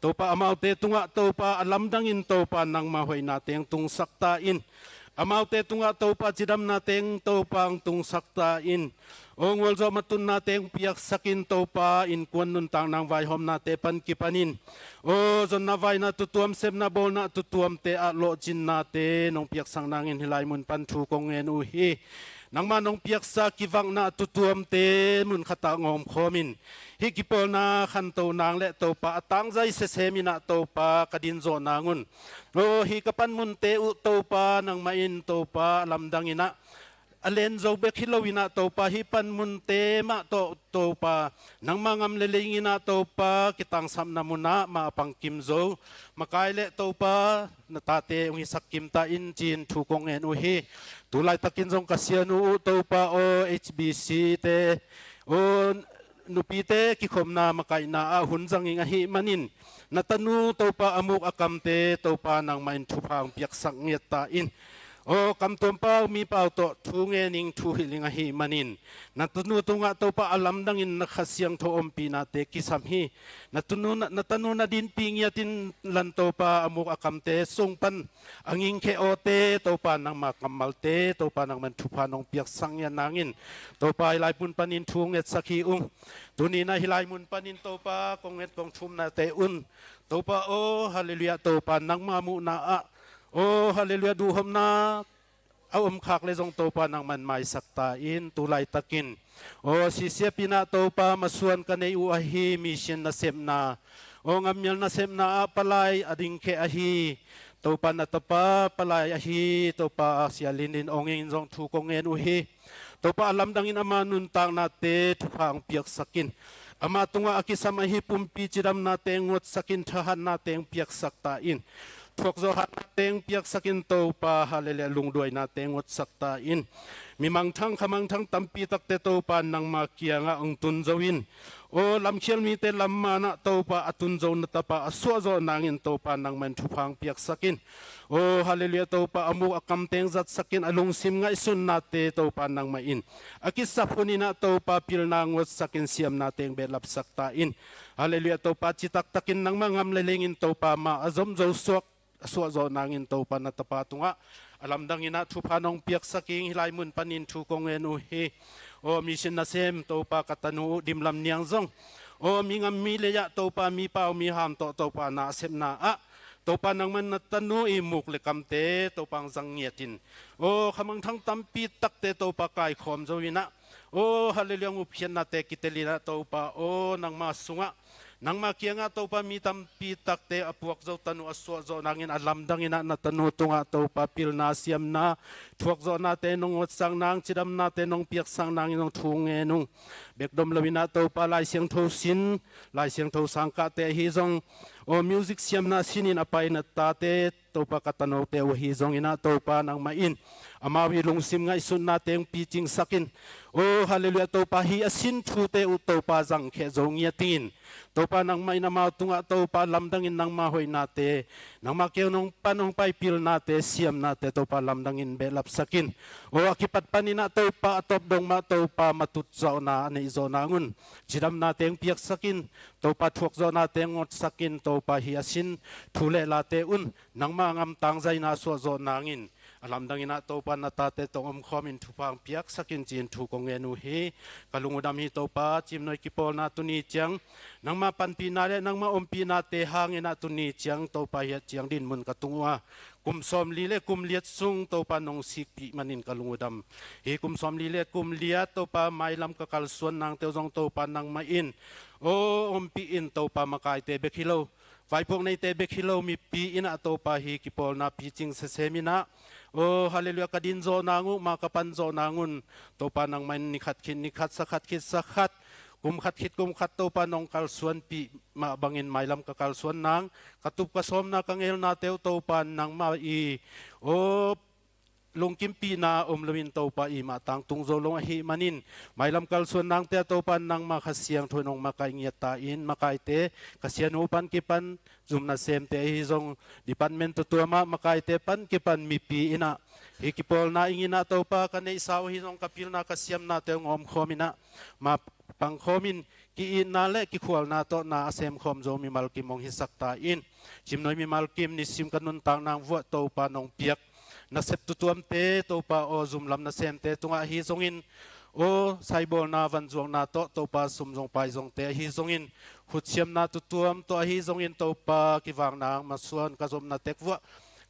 Topa amaute tungah Topa a lamdangin Topa nangmah hoihnate hong tungsak ta in, amaute tungah Topa cidamnate hong Topa hong tungsak ta in, aw ngualzawh matunnate hong piaksak in Topa innkuan nuntakna vaihawmnate pan kipanin, aw zonna vaina tutuam, sepna bawlna tutuamte ah lawhcinnate nong piaksak nangin hih lai mun pan thu kong ngen uh hi. Nangmah nong piaksa kivakna tutuamte mun khatah ngawmkhawmin, hih kipawlna khanto nang le Topa a tangzai sesem in ah Topa ka din zawh nangun, aw hih ka panmunte uh Topa nangmah in Topa a lamdang in ah, a len zo bek hi lo in ah Topa hih panmunte mah tawh Topa nangmah ngam le leing in ah Topa kitangsapna munah mah a pangkim zo makai le Topa na tate hong hisak kim ta in ci-in thu kong ngen uh hi. Tu laitakin zong ka sianu uh Topa aw, H B C te aw, nupite kikhopna makaihna ah hun zanging ahih manin, na tanu Topa a muk a kamte Topa nangmah in thupha hong piaksak ngiat ta in, aw kamtuam pau mi pau tawh thu ngening thu hilhing ahih manin, na tanu tungah Topa a lamdangin na Kha Siangtho ompihnate kisam hi. Na tanu na, na tanu na dinpih ngiat inla Topa a muk a kamte sung pan a ngingkheh awte Topa nangmah kammalte Topa nangmah in thupha nong piaksak ngiat nangin, Topa hih lai mun panin thu ngetsak hi ung. Tuni in ah hih lai mun panin Topa kong nget kong thumnate un, Topa aw halleluiah Topa nangmah muhna ah, aw halleluiah duhhopna a omkhak le zong Topa nangmah in maisak ta in, tu laitakin aw sisiapin ah Topa masuan ka nei uh ahi mission nasepna, aw ngammial nasepna ah palai a dingkheh ahi Topa na tapa palai ahi Topa Sia Lin Lin Aung in zong thu kong ngen uh hi. Topa a lamdangin ama nuntaknate thupha hong piaksak in, ama tungah a kisam ahi pumpi cidamnate hong ngotsak in, thahatnate hong piaksak ta in, thuakzawh hatnate hong piaksak in Topa, halleluiah, lungduainate hong ngotsak ta in. Mi mangthang kha mangthang tampi takte Topa nangma kiangah hong tun zo in, aw lamkhial mite lam manah Topa a tun zo na tapa a suahzawh nangin Topa nangmah in thupha hong piaksak in. Aw halleluiah, Topa a muk a kamte hong zatsak in, a lungsim ngaihsutnate Topa nangmah in a kisap huninah Topa pilna hong ngotsak in, siamnate hong behlapsak ta in. Halleluiah, Topa citaktakin nangmah ngam le lengin Topa ma a zom zo suak a suahzawh nangin Topa na tapa tungah a lamdanginah thupha nong piaksak ing, hih lai mun panin thu kong ngen uh hi. Aw mi sin nasem Topa ka tanu uh Dimlam Niang zong, aw mi ngam mi lei-ah Topa mi pau mi ham tawh Topa na a sepna ah Topa nangmah na tanu i muk le kamte Topa hong zang ngiatin, aw khamangthang tampi takte Topa kaikhawm zo inah, aw halleluiah, ngupkhiatnate kitelinah Topa aw nangma sungah, nangma kiangah Topa mi tampi takte a puak zo tanu a suahzawh nangin a lamdanginah na tanu tungah Topa pilna siamna thuakzawhnate nong ngotsak nang, cidamnate nong piaksak nangin zong thu ngen ung. Bekdom loinah Topa Lai Siangtho sin, Lai Siangtho sangkahte ahi zong, aw music siamna sinin a paina tate Topa ka tanote uh ahi zonginah Topa nangmah in amau i lungsim ngaihsutnate hong picingsak in. Aw halleluiah, Topa hih a sin thute uh Topa zangkheh zo ngiatin, Topa nangmah in amau tungah Topa lamdangin nangma hoihnate, nangma kiang nong pan hong pai pilnate, siamnate Topa lamdangin behlapsak in. Aw a kipat paninah Topa a tawp dong mah Topa matut zawhna a neih zawh nangun cidamnate hong piaksak in, Topa thuakzawhnate hong ngotsak in, Topa hih a sin thu le late un nangma a ngamtang zaina a suahzawh nangin a lamdanginah Topa na tate tawh omkhawmin thupha hong piaksak in ci-in thu kong ngen uh hi. Ka lung uh dam hi Topa, Cimnuai kipawlna tuni ciang nangma panpihna le nangma ompihnate hanginah tuni ciang Topa hiah ciang dinmun ka tung uh a, kum sawmli le kum liat sung Topa nong sikpih manin ka lung uh dam. Hih kum sawmli le kum liat Topa mailam ka kalsuan nangte uh zong Topa nangmah in aw ompih in, Topa makaite bek hi lo, vaipuak neite bek hi lo, mipi innah Topa hih kipawlna picing sesem innah, aw halleluiah, ka din zawh nang uh, ma ka pan zawh nangun Topa nangmah in ni khat khit ni khat, sa khat khit sa khat, kum khat khit kum khat Topa nong kalsuanpih mah bangin mailam ka kalsuan nang, ka tup ka sawmna ka ngelnate uh Topa nangmah i aw lungkimpihna om loin Topa i mah tangtung zo lo ahih manin, mailam kalsuan nangte ah Topa nangma Kha Siangtho in hong makaih ngiat ta in, makaite, Kha Sianu pan kipan zum nasemte ahi zong, department tuatuam ah makaite pan kipan mipi innah hih kipawlna inginah Topa ka neihsa uh ahi zong, ka pilna ka siamnate hong omkhawm innah ma pangkhawmin ki-itna le kikhualna tawh na a semkhawm zo mimal kim hong hisak ta in. Cimnuai mimal kim nisim ka nuntak nang vuah Topa nong piak nasep tutuamte Topa aw, zumlam nasemte tungah ahi zongin, aw saibawlna vanzuakna tawh Topa sum zong pai zongte ahi zongin, khutsiamna tutuam tawh ahi zongin Topa kivakna masuan ka zopna tek vuah,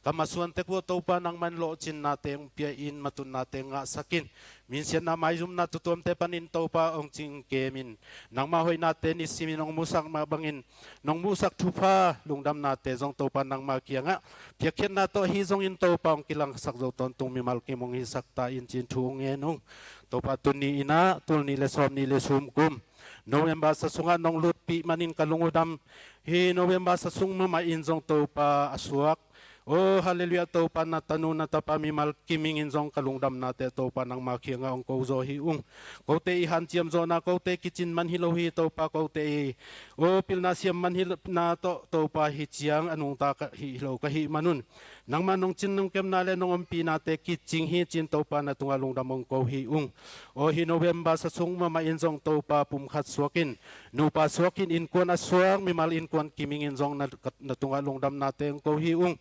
ka masuan tek vuah Topa nangman lawhcinnate hong pia in, matutnate hong ngahsak in, minsiatna maizumna tutuamte panin Topa hong cingkemin, nangma hoihnate nisimin hong musak mah bangin, nong musak thupha lungdamnate zong Topa nangma kiangah piakkhiatna tawh ahi zongin Topa hong kilangsak zo tawntung mimal kim hong hisak ta in ci-in thu hong ngen ung. Topa tuni innah tul nih le sawm nih le sum kum November sa sungah nong lutpih manin ka lung uh dam. Hih November sa sung mahmah in zong Topa a suak, aw halleluiah, Topa na tanu na tapa mimal kim ingin zong ka lungdamnate Topa nangma kiangah hong ko zaw hi ung. Kote i hanciam zawhna, kote kicin man hi lo hi Topa, kote i aw pilna siam man hi na tawh Topa hih ciang a nungta ka hih lo ka hih manun, nangma nong cin nong kemna le nong ompihnate kicing hi ci-in Topa na tungah lungdam hong ko hi ung. Aw hih November sa sung mahmah in zong Topa pumkhat suakin, nupa suakin, innkuan a suak mimal innkuan kim ingin zong na, na tungah lungdamnate hong ko hi ung.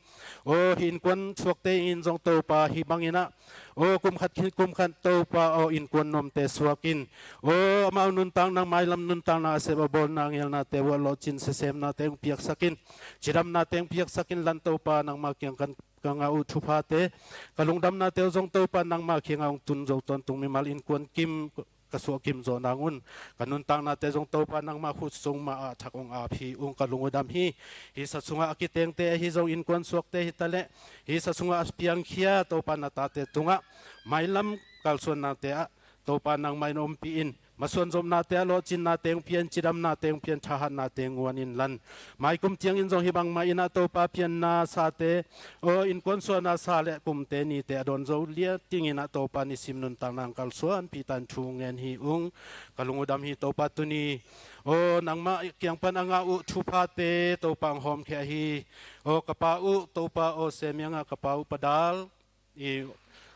Aw hih innkuan suakte ingin zong Topa hih banginah, aw kum khat khit kum khat Topa aw innkuan nuamte suakin, aw amau nuntakna, mailam nuntakna a sep a bawlna ngelnate uah lawhcin sesemnate hong piaksak in, cidamnate hong piaksak in lan Topa nangma kiang kan ka ngah uh thuphate, ka lungdamnate uh zong Topa nangma kiangah hong tun zo tawntung mimal innkuan kim ka suahkim zawh nangun, ka nuntaknate zong Topa nangmah khut sung mah ah thak hong ap hi ung. Ka lung uh dam hi. Hih sa sungah a kitengte ahi zong innkuan suakte hitaleh, hih sa sungah a piangkhia Topa na tate tungah mailam kalsuannate ah Topa nangmah in ompih in, masuan zopnate ah lawhcinnate hong pia in, cidamnate hong pia in, thahatnate nguan in lan. Mai kum ciangin zong hih bangmah in ah Topa pianna sate, aw innkuan suahna sa le kumte nite a dawn zo liat dingin ah Topa nisim nuntakna hong kalsuanpih ta in thu ngen hi ung. Ka lung uh dam hi Topa tuni. Aw nangmah kiang pan a ngah uh thuphate Topa hong hawmkhia hi. Aw ka pa uh Topa aw Semiang ah ka pa uh Padal i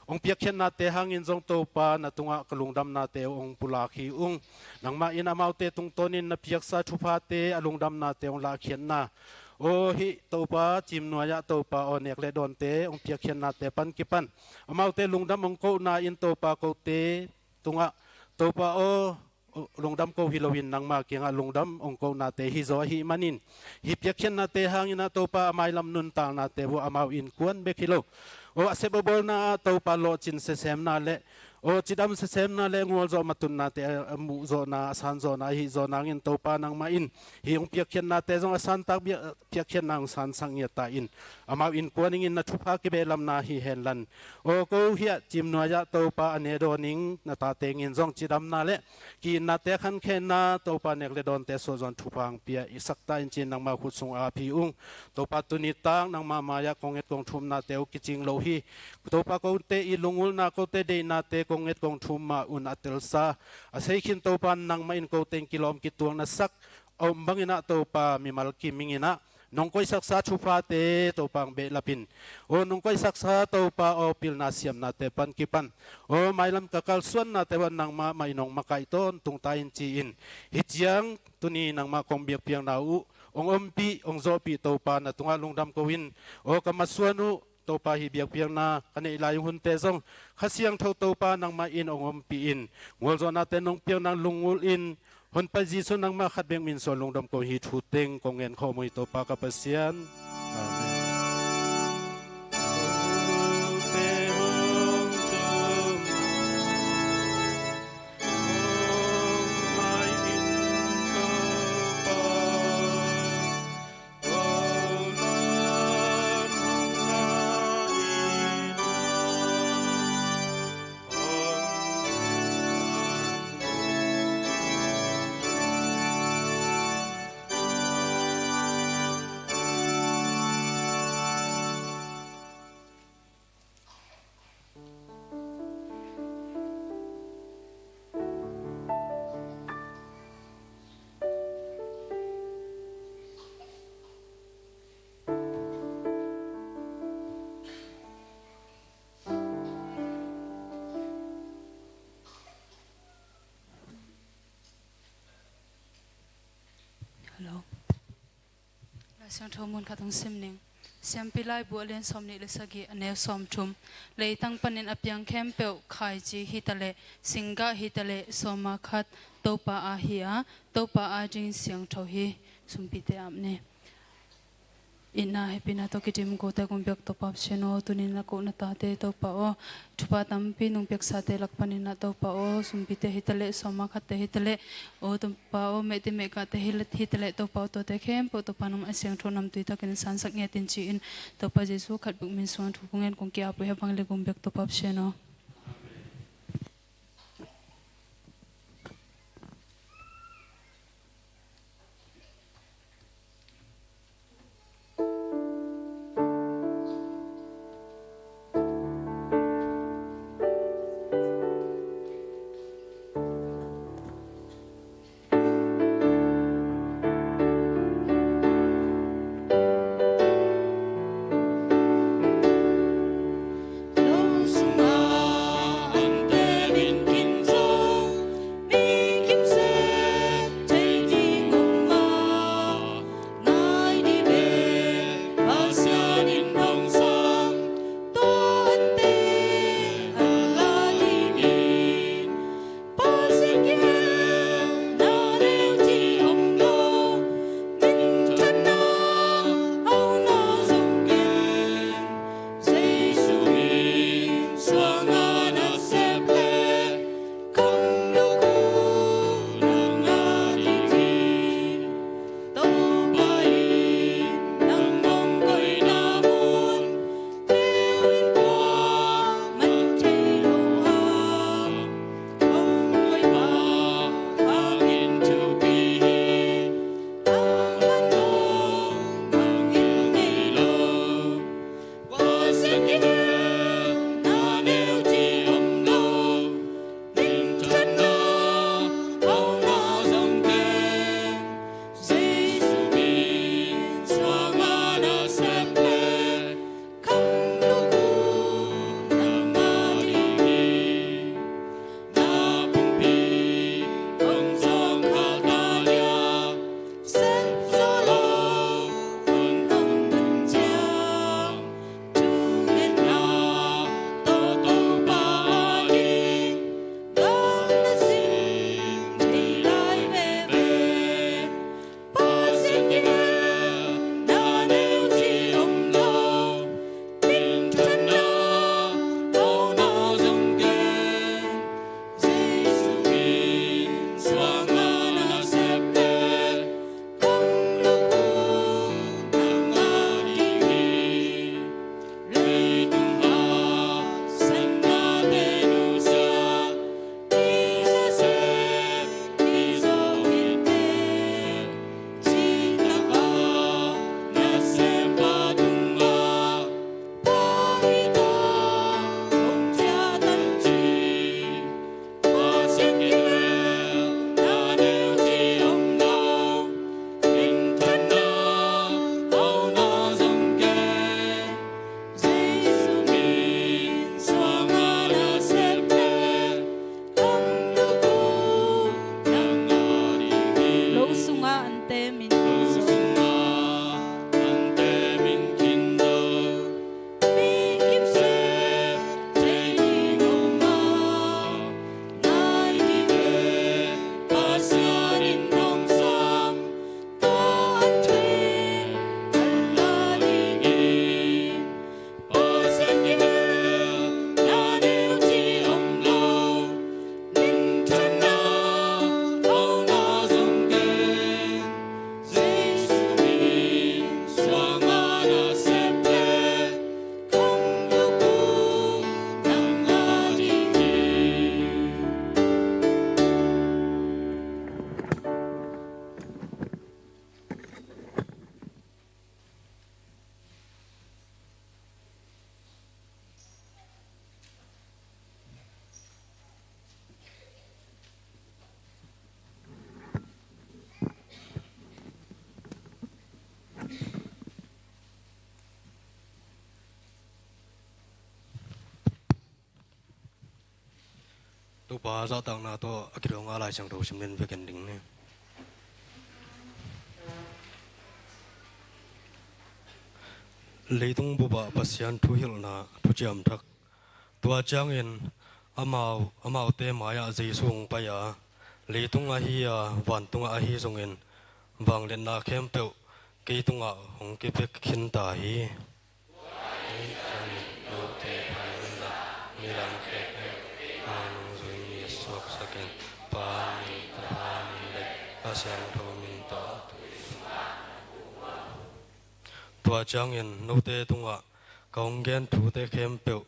hong piakkhiatnate hangin zong Topa na tungah ka lungdamnate uh hong pulak hi ung. Nangmah in amaute tungtawnin na piaksa thuphate a lungdamnate hong lahkhiatna, aw hih Topa Cimnuai ah Topa aw nek le dawnte hong piakkhiatnate pan kipan amaute lungdam hong kohna in Topa kote tungah Topa aw lungdam ko hi loin nangma kiangah lungdam hong kohnate hi zaw ahih manin, hih piakkhiatnate hangin ah Topa a mailam nuntaknate uh amau innkuan bek hi lo, aw a sep a bawlna ah Topa lawhcin sesemna le aw cidam sesemna le ngualzawh matutnate a muhzawhna a sanzawhna ahi zaw nangin Topa nangmah in hih hong piakkhiatnate zong a santak bia piakkhiatna hong sansak ngiat ta in, amau innkuan ingin na thupha kibehlamna hi hen lan. Aw ko hiah Cimnuai ah Topa a ne dawn ing na tate ingin zong cidamna le ki-itnate a khankhehna Topa nek le dawnte suahzawn thupha hong pia i sak ta in ci-in nangmah khut sung ap hi ung. Topa tuni tak nangmah mai-ah kong et kong thumnate uh kicing lo hi. Topa kote i lungulna kote deihnate kong et kong thum mah un a telsa a seikhin Topa nangmah in kote in kilawm kituak na sak a om bangin ah Topa mimal kim ingin ah nong koihsaksa thuphate Topa hong behlap in, aw nong koihsaksa Topa aw pilna siamnate pan kipan, aw mailam ka kalsuannate uh ah nangmah mah in hong makaih tawntung ta in ci-in, hih ciang tuni nangmah kong biakpiakna uh hong ompih hong zawhpih Topa na tungah lungdam ko in, aw ka masuan uh Topa hih biakpiakna ka neih lai hunte zong Kha Siangtho Topa nangmah in hong ompih in, ngualzawhnate nong piak nang lungngulh in, Honpa Jesu nangmah khat bek min suang lungdam ko hi thu teng kong ngen khawm uh hi Topa ka Pasian. Amen. Hello. Lai Siangtho mun khat hong sim ning. Siampi Laibu a lian sawmnih le sagih a neu sawmthum. Leitang panin a piang khempeuh khaici hitaleh, singgah hitaleh, sawma khat Topa aa hi a, Topa aa ding siangtho hi. Sumpite ap ni. Itna hehpihna tawh kidim kote kong biak Topa Pasian aw, tuni na koh na tate Topa aw, thupha tampi nong piaksate lak panin ah Topa aw, sumpite hitaleh, sawma khatte hitaleh, aw Topa aw, mehti mehkahte hi-, hitaleh Topa aw, tuate khempeuh Topa nangmah a siangtho namtui takin sansak ngiat in ci-in, Topa Jesu khat bek min sungah thu kong ngen kong ki-ap uh hi. A bang le kong biak Topa Pasian aw. Topa zahtakna tawh a kidawng a Lai Siangtho sim ning. Biakinn ding ni. Leitung bupah Pasian thuhilhna thuciam thak. Tua ciangin amau, amaute mai-ah Jesu hong pai a, leitung ahi a, vantungah ahi zongin vangliatna khempeuh kei tungah hong kipia khin ta hi. Note pha in la, midang khempeuh a nungzui mi suaksak in, Pa min, Tapa min le Kha Siangtho min tawh. Tua ciangin note tungah ka hong gen thute khempeuh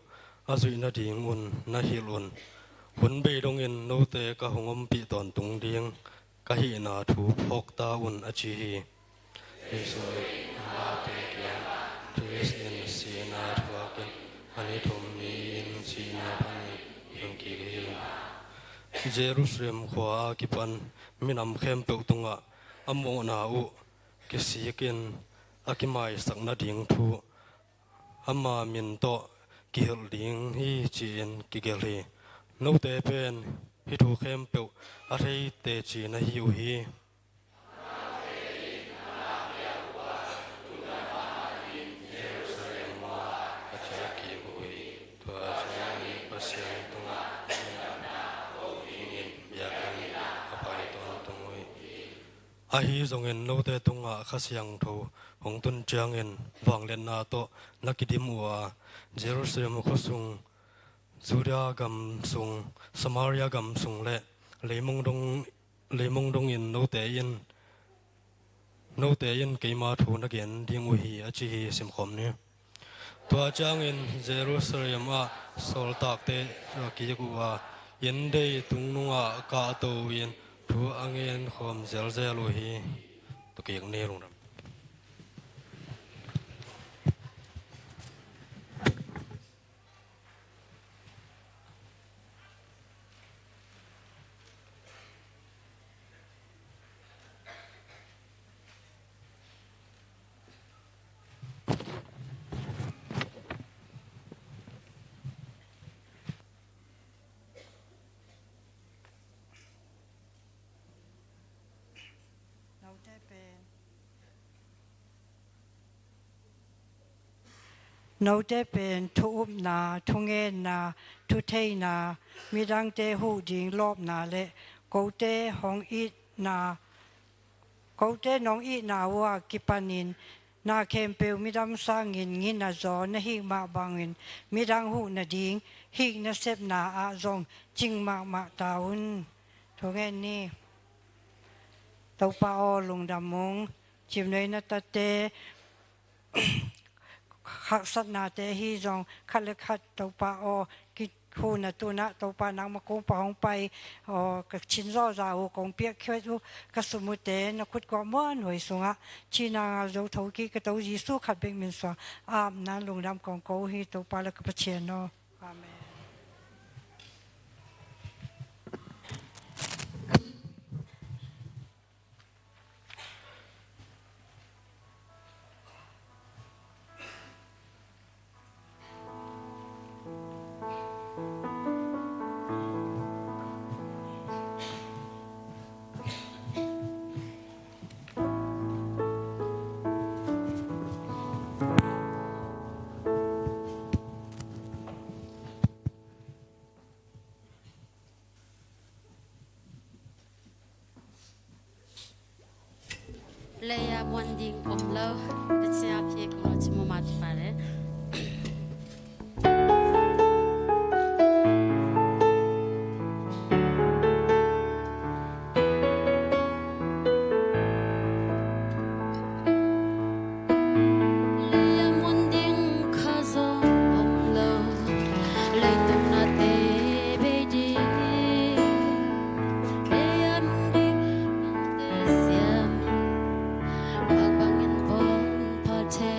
a zuih nadingun na hilh un. Hun bei dongin note ka hong ompih tawntung ding ka hihna thu phawk ta un, a ci hi. Jesu in amaute kiangah, Khrist in sihna thuakin a ni thum ni-in sihna panin hing kik hi. Jerusalem khua a kipan minam khempeuh tungah a mawhna uh kisikin a kimaisak nading thu ama min tawh kihilh ding hi, ci-in kigelh hi. Note pen hih thu khempeuh a thei teci na hi uh hi. Jerusalem ah a ciah kik uh hi. Tua ciangin Pasian tungah dingin biakinn a pai tawntung uh hi. Ahi zongin note tungah Kha Siangtho hong tun ciangin vangliatna tawh na kidim uh a, Jerusalem khuasung, Judea gam sung, Samaria gam sung le leimong dong, leimong dongin note in, note in keima thu na gen ding uh hi, a ci hi. Simkhawm ni. Tua ciangin Jerusalem ah sawltakte a kik uh a, inndei tungnungah kahto in thu a ngen khawm zelzel uh hi. Tua kik ni, lungdam. Note pen, note pen thu upna, thu ngenna, thu theina, midangte huh ding lawpna le kote hong itna, kote nong itna uh a kipanin na khempeuh midang sangin ngina zaw na hih mah bangin midang huh nading hih na sepna ah zong cing mahmah ta un. Thu ngen ni. Topa aw, lungdam ung. Cimnuai na tate haksatnate hi zong khat le khat Topa aw, kihuhna tunah Topa nangma kungpa hong pai aw, ka cin zawza uh kong piak khiat uh, ka sum uhte na khut kuah muanhuai sungah cina ngal zo thokik ka To Jesu khat bek min suang apna lungdam kong ko hi, Topa le ka Pathian aw. Amen. Muan ding om lo. Tua ciang a phi kong lo ci mawhmawh pah leh. Lei a muan ding kha zong om lo. Leitung nate bei ding. Lei a muan ding te siam. Bang bangin von phate.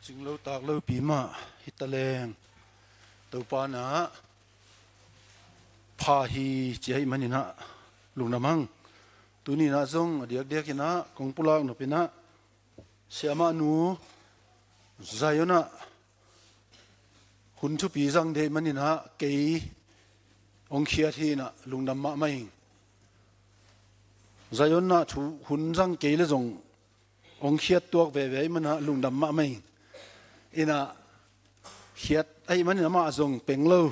Cinglo taklo pi mah hi taleng, Topa na pha hi ci ahih manin ah lungdam hang. Tuni in ah zong a diakdiakin ah kong pulak nop in ah, siamahnu Zion ah hun thupi zang ding ahih manin ah kei hong khiat hi in ah lungdam mahmah ing. Zion ah thu hun zang kei le zong hong khiat tuak veve ahih manin ah lungdam mahmah ing. In ah khiat ahih manin amah zong peng lo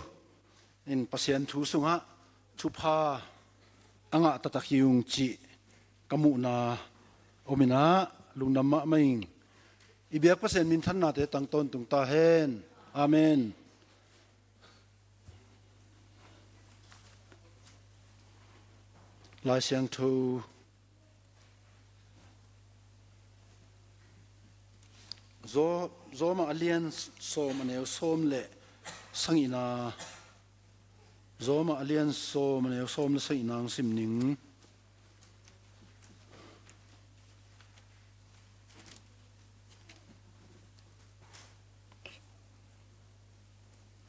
in Pasian thu sungah thupha a ngah taktak hi ung cih ka muhna om in ah lungdam mahmah ing. I biak Pasian minthannate tang tawntung ta hen. Amen. Lai Siangtho Zo-, Roma a lian sawm a neu sawm le sagihna, Roma a lian sawm a neu sawm le sagihna hong sim ning.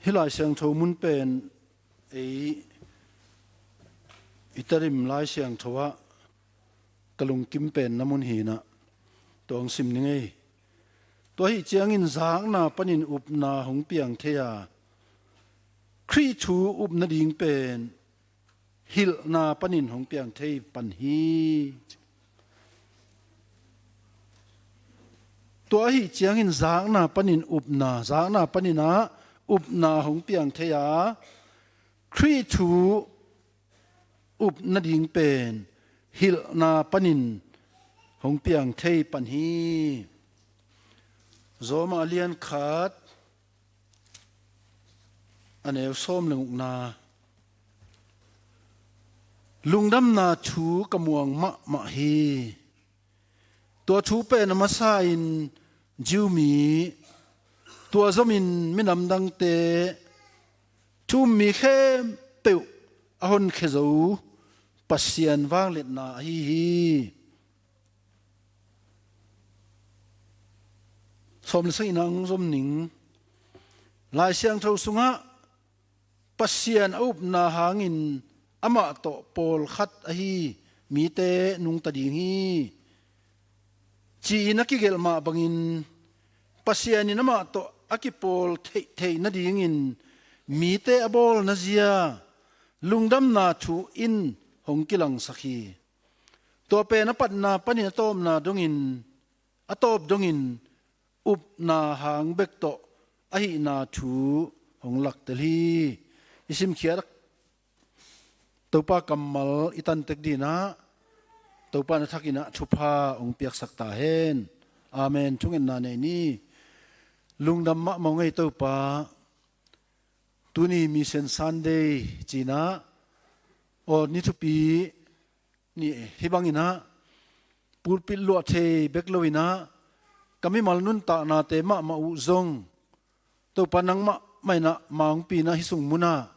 Hih Lai Siangtho mun pen ei i Tedim Lai Siangtho ah ka lungkim penna mun hi in ah tua hong sim ning ei. Tua ahih ciangin zakna panin upna hong piang thei a, Khrih thu up nading pen hilhna panin hong piang thei pan hi. Tua ahih ciangin zakna panin upna, zakna panin ah upna hong piang thei a, Khrih thu up nading pen hilhna panin hong piang thei pan hi. Roma a lian khat a neu sawm le gukna. Lungdamna thu ka muang mahmah hi. Tua thu pen a masa in Jew mi, tua zomin minam dangte, thu um mi khempeuh a honkhia zo Pasian vangliatna ahi hi. Sawm le sagihna hong zom ning. Lai Siangtho sungah Pasian a upna hangin amah tawh pawlkhat ahi mite nungta ding hi, ci-in a kigelh mah bangin, Pasian in amah tawh a kipawl theih theih nadingin mite a bawlna zia lungdamna thu in hong kilangsak hi. Tua pen a patna panin a tawpna dongin, a tawp dongin upna hang bek tawh ahihna thu hong laktel hi. I simkhiat Topa kammal i tantek ding in ah Topa na thakin ah thupha hong piaksak ta hen. Amen. Thungetna nei ni. Lungdam mahmah ung ei Topa. Tuni Mission Sunday ci-in ah, aw, ni thupi ni hi bangin ah, pulpit luah thei bek lo in ah, ka mimal nuntaknate mahmah uh zong, Topa nangmah mah in ah mangpi in ah hih sung mun ah,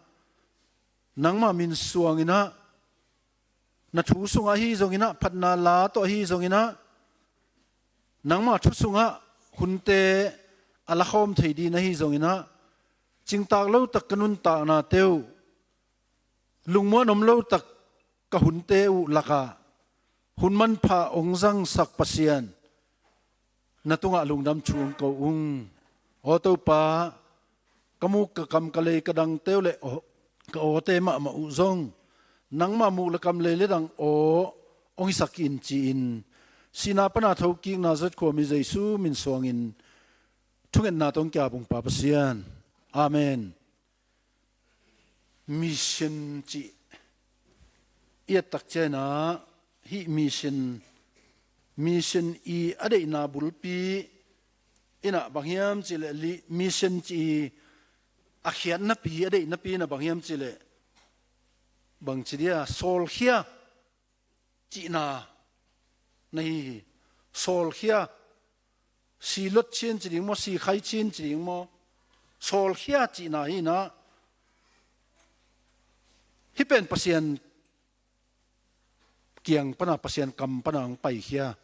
nangmah min suang in ah, na thu sungah ahi zongin ah, phatna la tawh ahi zongin ah, nangmah thu sungah hunte a lakhawm thei ding ahi zongin ah, cingtak lo tak ka nuntaknate uh, lungmuan om lo tak ka hunte uh lakah hun manpha hong zangsak Pasian, na tungah lungdam thu hong ko ung. Aw Topa, ka muk ka kam ka lei ka dangte uh le aw, ka awte mahmah uh zong, nangmah muk le kam lei le dang aw hong hisak in ci-in, sihna pana thokikna zat khuami Jesu min suangin thungetna tawh hong ki-ap ung Pa Pasian. Amen. Mission cih i et tak ciangin ah, hih mission, mission i a deihna bulpi in ah bang hiam cih leh, mission cih i a khiatnapi, a deihnapi in ah bang hiam cih leh, bang ci dia, sawlkhia cihna na hi hi. Sawlkhia, si lot chin ci ding maw, si khai chin ci ding maw, sawlkhia cihna hi in ah, hih pen Pasian kiang pana, Pasian kam pana hong paikhia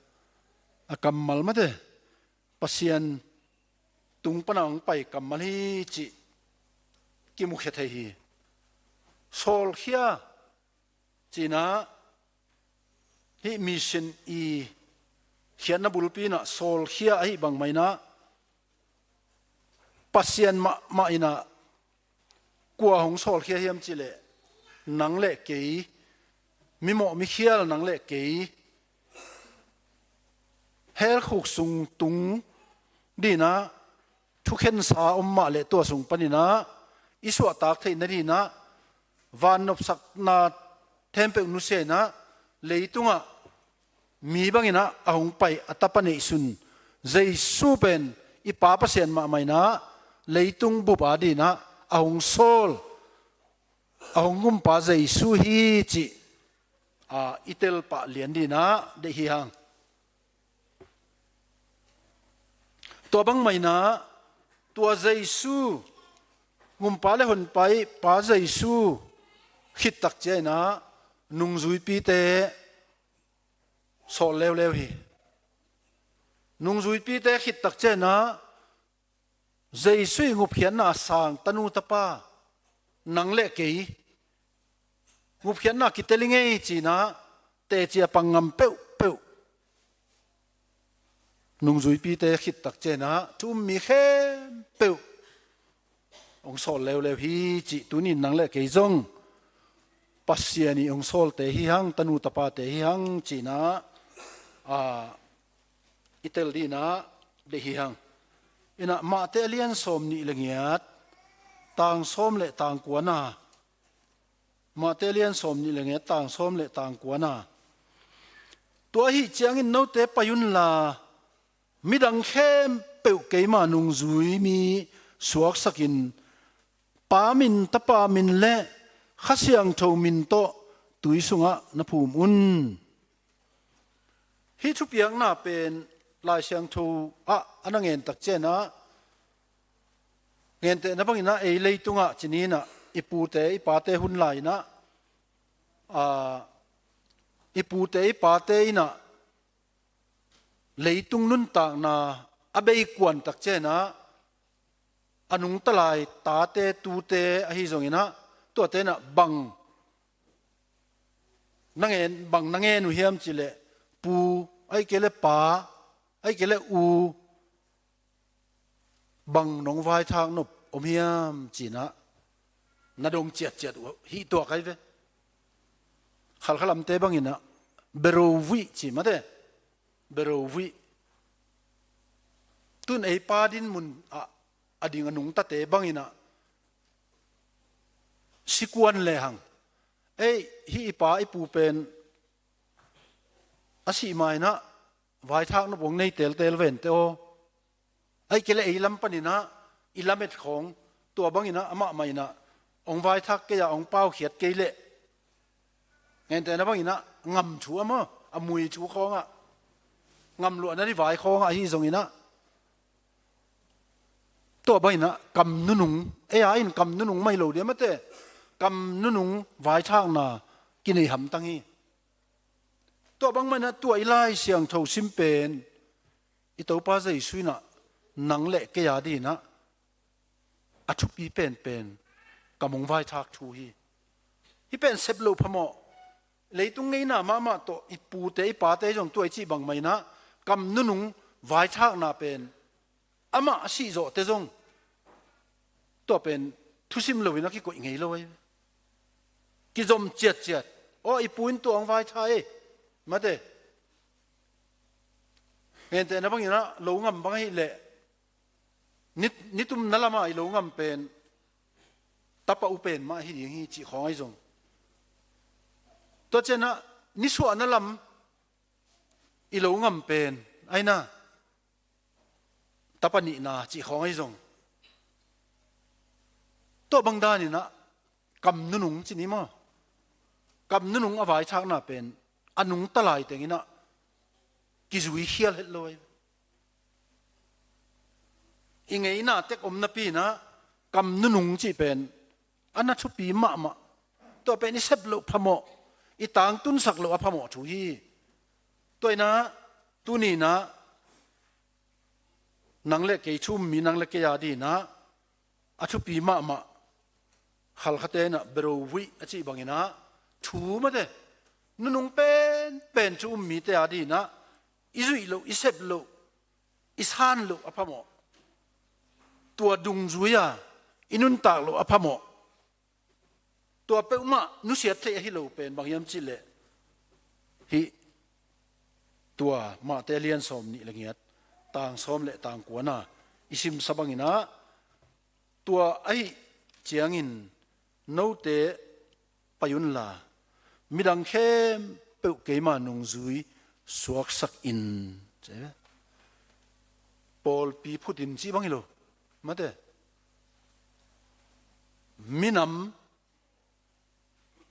a kammal mate, Pasian tung pana hong pai kammal hi cih kimukhia thei hi. Sawlkhia cihna hih mission i khiatna bulpi inah sawlkhia ahi bangmah inah Pasian mahmah inah kua hong sawlkhia hiam cihleh nang le kei, mimawh mikhial nang le kei, hell khuk sung tung dinah thukhensa om mah le tua sung paninah i suahtak theih nadinah vannopsakna khempeuh nusia inah leitungah mi banginah a hong pai a tapa neihsun Jesu pen i Pa Pasian mahmah inah leitung bup adinah a hong sawl, a hong gumpa Jesu hi cih a i telpah lian dinah deih hi hang. Tua bangmah inah tua Jesu, gumpa le honpa i Pa Jesu khittak ciah inah nungzuipite sawl leuleu hi. Nungzuipite khittak ciah inah Jesu i ngupkhiatna a sang tanu tapa nang le kei ngupkhiatna kitel i ngei cinah teci a pang ngam peuhpeuh nungzuipite khittak ciah inah thu um mi khempeuh hong sawl leuleu hi cih tunin nang le kei zong Pasian i hong sawlte hi hang, tanu tapate hi hang cinah a i tel dinah deih hi hang. Inah Mate a lian sawm nih le ngiat, tang sawm le tang kuana. Mate a lian sawm nih le ngiat, tang sawm le tang kuana. Tua ahi ciangin note pai unla midang khempeuh keima nungzui mi suaksakin Pa min, Tapa min le Kha Siangtho min tawh tui sungah na phum un. Hih thupiakna pen Lai Siangtho ah a na ngentak cianah, ngentehna banginah ei leitungah cininah i pute i pate hun lai-inah, a, i pute i pate inah leitung nuntakna a beikuantak cianah a nungta lai tate tute ahi zonginah tuate inah bang na ngen, bang na ngen uh hiam cihleh pu, ahih kei leh pa, ahih kei leh u, bang nong vaithak nop om hiam cinah na dong ciatciat uh hih tuak ahi ve. Khalkhalamte banginah berovuih ci mate, berovuih. Tun ei pa dinmun ah a ding a nungtate banginah sikuan lehang, ei, hih i pa i pu pen a sih mainah vaithak nop hong nei teltel vente aw. Ahih kei leh ei lam paninah i lamet khawng tua banginah amah mah inah hong vaithak kei a hong paukhiat kei leh, ngentehna banginah ngam thu a maw, a mui thu khawngah, ngam luahna ding vai khawngah ahi zonginah tua banginah kam nunung, ei a in kam nunung mai lo dia mate, kam nunung vaithakna kinei hamtang hi. Tua bangmah inah tua i Lai Siangtho sim pen i Topa Jesu inah nang le kei a dinah a thupi penpen kam hong vaithak thu hi. Hih pen sep loh phamawh. Leitung ngeina mahmah tawh i pute i pate zong tua i cih bangmah inah kam nunung vaithakna pen amah a sih zawhte zong tua pen thusim loin a kikoih ngei lo ahi. Kizom ciatciat. Aw, i pu in tua hong vaitha ei mate. Ngentehna banginah lo ngam bang ahih leh ni, nitumna lamah i lo ngam pen tapa u pen mah hi ding hi cih khawng ahi zong. Tua cianah nisuahna lam i lo ngam pen aina tapa nihna cih khawng ahi zong. Tua bang daninah kam nunung ci ni maw, kam nunung a vaithakna pen a nungta lai tenginah kizui khial het lo ahi. I ngeina tek om napi inah kam nunung cih pen a na thupi mahmah. Tua pen i sep loh phamawh, i tangtunsak loh a phamawh thu hi. Tua inah tuninah nang le kei thu um mi, nang le kei a dinah a thupi mahmah, Khalkhate inah bero vuih a cih banginah thu mate, nunung penpen thu um mite a dinah i zuih loh, i sep loh, i san loh a phamawh. Tua dungzui-a i nuntak loh a phamawh. Tua peuhmah nusiat theih ahi lo pen bang hiam cihleh, hih tua Mate a lian sawm nih le ngiat, tang sawm le tang kuana i simsa banginah, tua ahi ciangin note pai unla, midang khempeuh keima nungzui suaksak in. Pawlpi phut in cih bang hi lo, mate. Minam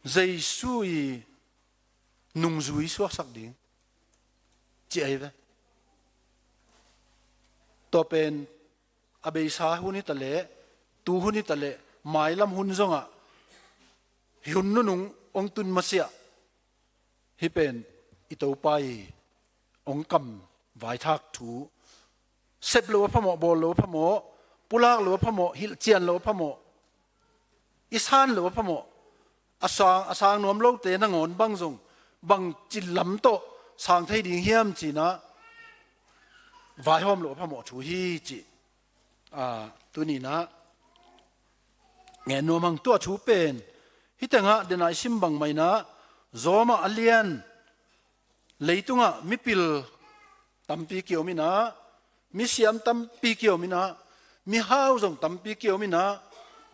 Jesu i nungzui suaksak ding ci ahi ve. Tua pen a beisa hun hi taleh, tu hun hi taleh, mailam hun zongah, hi hun nunung hong tun masiah, hih pen i Topa i hong kam vaithak thu, sep loh a phamawh, bawl loh a phamawh, pulak loh a phamawh, hilhcian loh a phamawh, i san loh a phamawh, a sang, a sang nuam lote nangawn bang zong bangci lam tawh sang thei ding hiam cinah vaihawm loh a phamawh thu hi cih, a, tuninah ngen nuam hang. Tua thu pen hih tengah dena i sim bangmah inah, Zawmah a lian, leitungah mipil tampi kiom inah, misiam tampi kiom inah, mihau zong tampi kiom inah,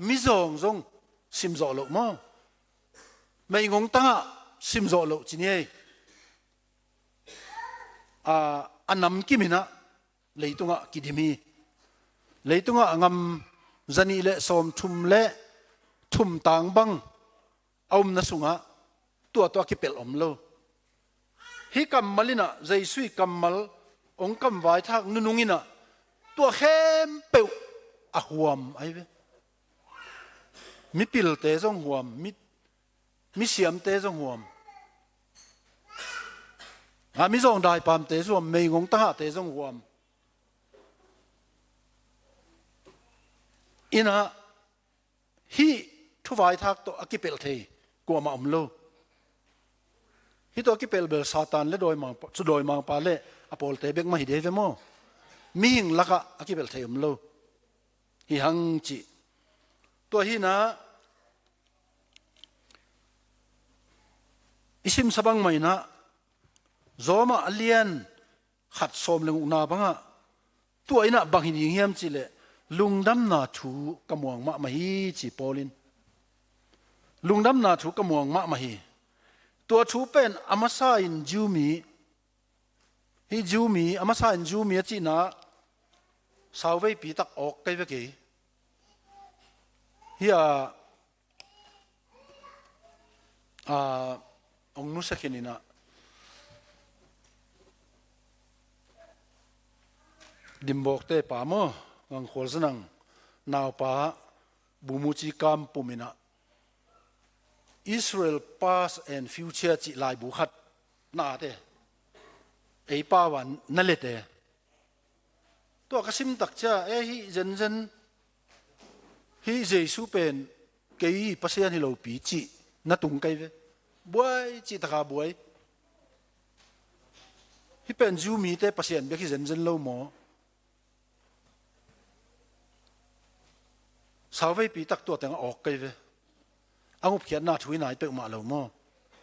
mizawng zong simzawh loh maw? Meigong tangah simzawh loh ci ni ei. A, a namkim inah leitungah kidim hi. Leitungah ngam zanih le sawmthum le thum tang bang a omna sungah tua tawh a kipelh om lo. Hih kammal inah, Jesu i kammal hong kamvaithak nunung inah tua khempeuh a huam ahi ve. Mipilte zong huam, mi, misiamte zong huam. A, mizawng daipamte zong huam, meigong tangahte zong huam. Inah, hih thuvaithak tawh a kipelh thei kuamah om lo. Hih tawh a kipelh bel Satan le dawimangpa, cu dawimangpa le a pawlte bek mah hi dei ve maw? Mihing lakah a kipelh thei om lo. Hi hang cih. Tua hinah i simsa bangmah inah, Zawmah a lian khat sawm le gukna bangah, tua inah bang hi ding hiam cihleh, lungdamna thu ka muang mahmah hi ci Paul in. Lungdamna thu ka muang mahmah hi. Tua thu pen a masa in Jew mi, hih Jew mi, a masa in Jew mi a cihna, sauveipi tak awk kei ve kei. Hih a a, hong nusia khin inah, Dimbawkte pa maw, Gangkhual Za Nang naupa, Bumuci kam pum inah, Israel Past and Future cih laibu khat na ate, ei pau a na lete. Tua ka sim tak cia, e, hih zenzen, hih Jesu pen kei Pasian hi lopi cih na tung kei ve. Buai cih taka buai. Hih pen Jew mite Pasian bek hi zenzen lo maw? Sauveipi tak tua tengah awk kei ve. A ngupkhiatna thu i nai peuhmah lo maw?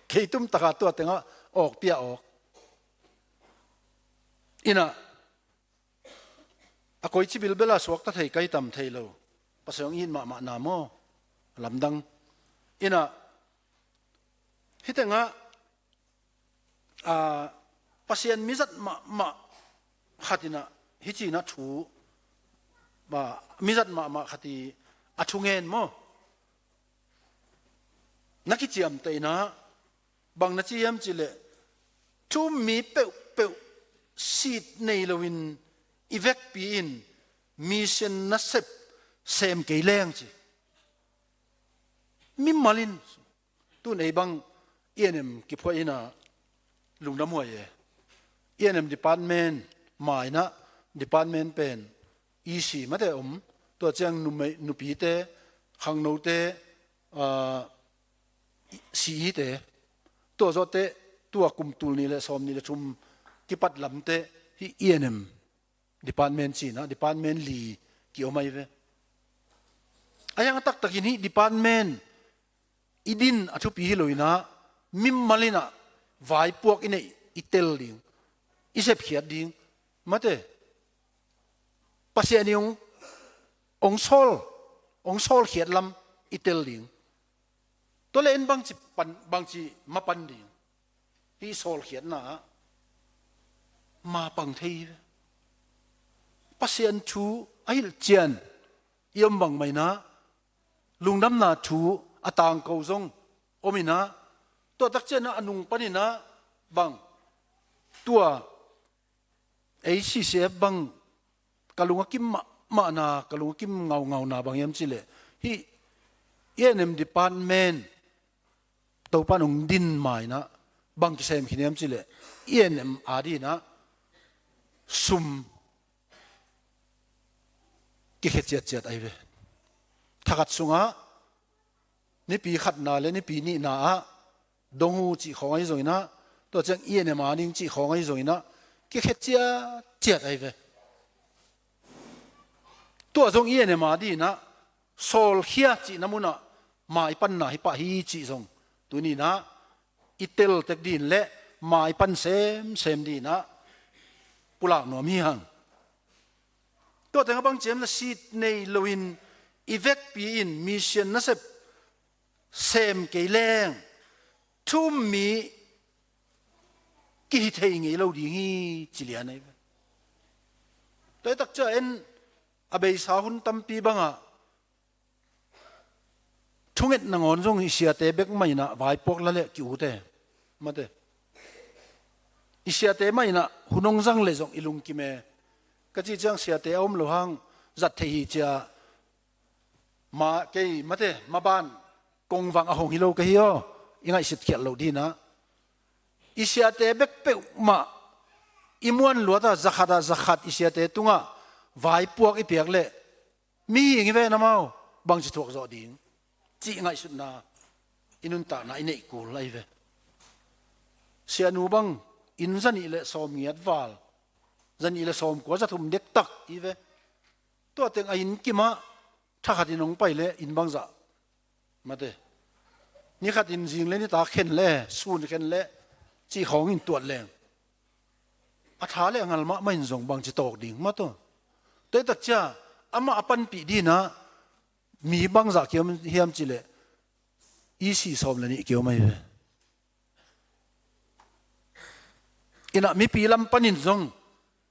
Kei tum taka tua tengah awk pia awk. Inah, a koici bilbela suakta thei kai tam thei lo. Pasian hong it mahmahna maw? Lamdang. Inah, hih tengah, a, Pasian mizat mahmah khat inah, hih cinah thu, a, mizat mahmah khat i a thungen maw? Na kiciamteh inah, bang na ci hiam cihleh, thu um mi peuhpeuh sit nei loin i vekpi in mission nasep sem kei leng ci. Mimal in, tun ei bang E and M kiphuah inah lungdam huai e. E and M department, mainah department pen E C mate om, tua ciang numei, nupite, khangnote, aa, C E te, tua zawh teh tua kum tul nih le sawm nih le thum kipat lam teh hih E and M department ci-in ah department li kiom ahi ve. A hiang a taktakin hih department i din a thupi hi lo-in ah, mimal in ah vaipuak i neih i tel ding, i sepkhiat ding, mate, Pasian in hong, hong sawl, hong sawlkhiat lam i tel ding. Tua leh en bangci pan, bangci mapan ding. Hih sawlkhiatna ah mapang thei hi ve. Pasian thu a hilhcian i om bangmah in ah, lungdamna thu a tangko zong om in ah, tua takciang ah a nung panin ah bang, tua A C C F bang ka lung a kim mahmahna, ka lung a kim ngaungauna bang hiam cih leh, hih E and M department Topa in hong din ma-in ah bang kisem khin hiam cih leh, E and M adingin ah sum kikhia ciatciat ahi ve. Thakhat sungah nipi khatna le nipi nihna ah dong uh cih khawng ahi zongin ah, tua ciang E and M ading cih khawng ahi zongin ah, kikhia ciatciat ahi ve. Tua zong E and M adingin ah sawlkhia cihna munah mai panna hi pah hi cih zong tuni-in ah i tel tek dingin le mai pan semsem dingin ah pulak nuam hi hang. Tua teng ah bang ci hiam leh, sit nei loin i vekpi in mission nasep sem kei leng, thu-um mi kihi thei ngei lo ding hi, ci lian ahi ve. Tua hi takciang en a beisa hun tampi bangah thunget nangawn zong i siate bek mah in ah vaipuak la leh ki-ut e, mate. I siate mah in ah hun hong zang leh zong i lungkim e. Ka cih ciang siate a om lo hang zat theih hi ci-a, ma, kei, mate, maban kongvang a hong hi lo ka hi aw, i ngaihsut khialh loh dingin ah. I siate bek peuhmah i muan luat a, zakhat ah zakhat i siate tungah vaipuak i piak leh, mihing hi ve na maw, bangci thuak zawh ding cih ngaihsutna, i nuntakna i neih kul ahi ve. Sianu bang inn zanih le sawmngiat val, zanih le sawmkua, zathum dektak hi ve. Tua teng a inn kimah thakhat in hong pai leh inn bangzah, mate, nikhat in zing le nitak khen le, sun khen le, cih khawng in tuat leng, a tha le a ngal mahmah in zong bangci tawk ding, mate. Tua hi takciang amah a panpih dingin ah mi bangzah kiom hiam cih leh, E C sawm le nih kiom ahi ve. In ah mipi lam panin zong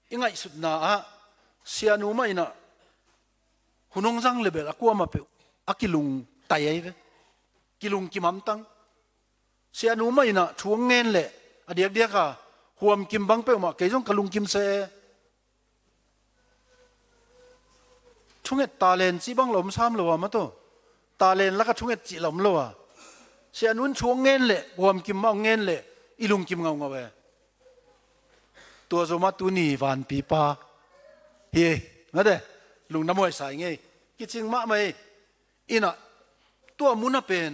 i ngaihsutna ah, sianu mah in ah hun hong zang leh bel a kuamah peuh a kilungtai ahi ve. Kilungkim hamtang. Sianu mah in ah thu hong ngen leh a diakdiak a huamkim bang peuhmah kei zong ka lungkim se e. Thunget talent cih bang la om sam lo a, mate. Talent lakah thunget cih la om lo a. Sianu in thu hong ngen leh, huamkim mah hong ngen leh, i lungkim ngaungau e. Tua zomah tuni vanpipa hi ei, mate, lungdam huai sa ing ei. Kicing mahmah ei. In ah tua munah pen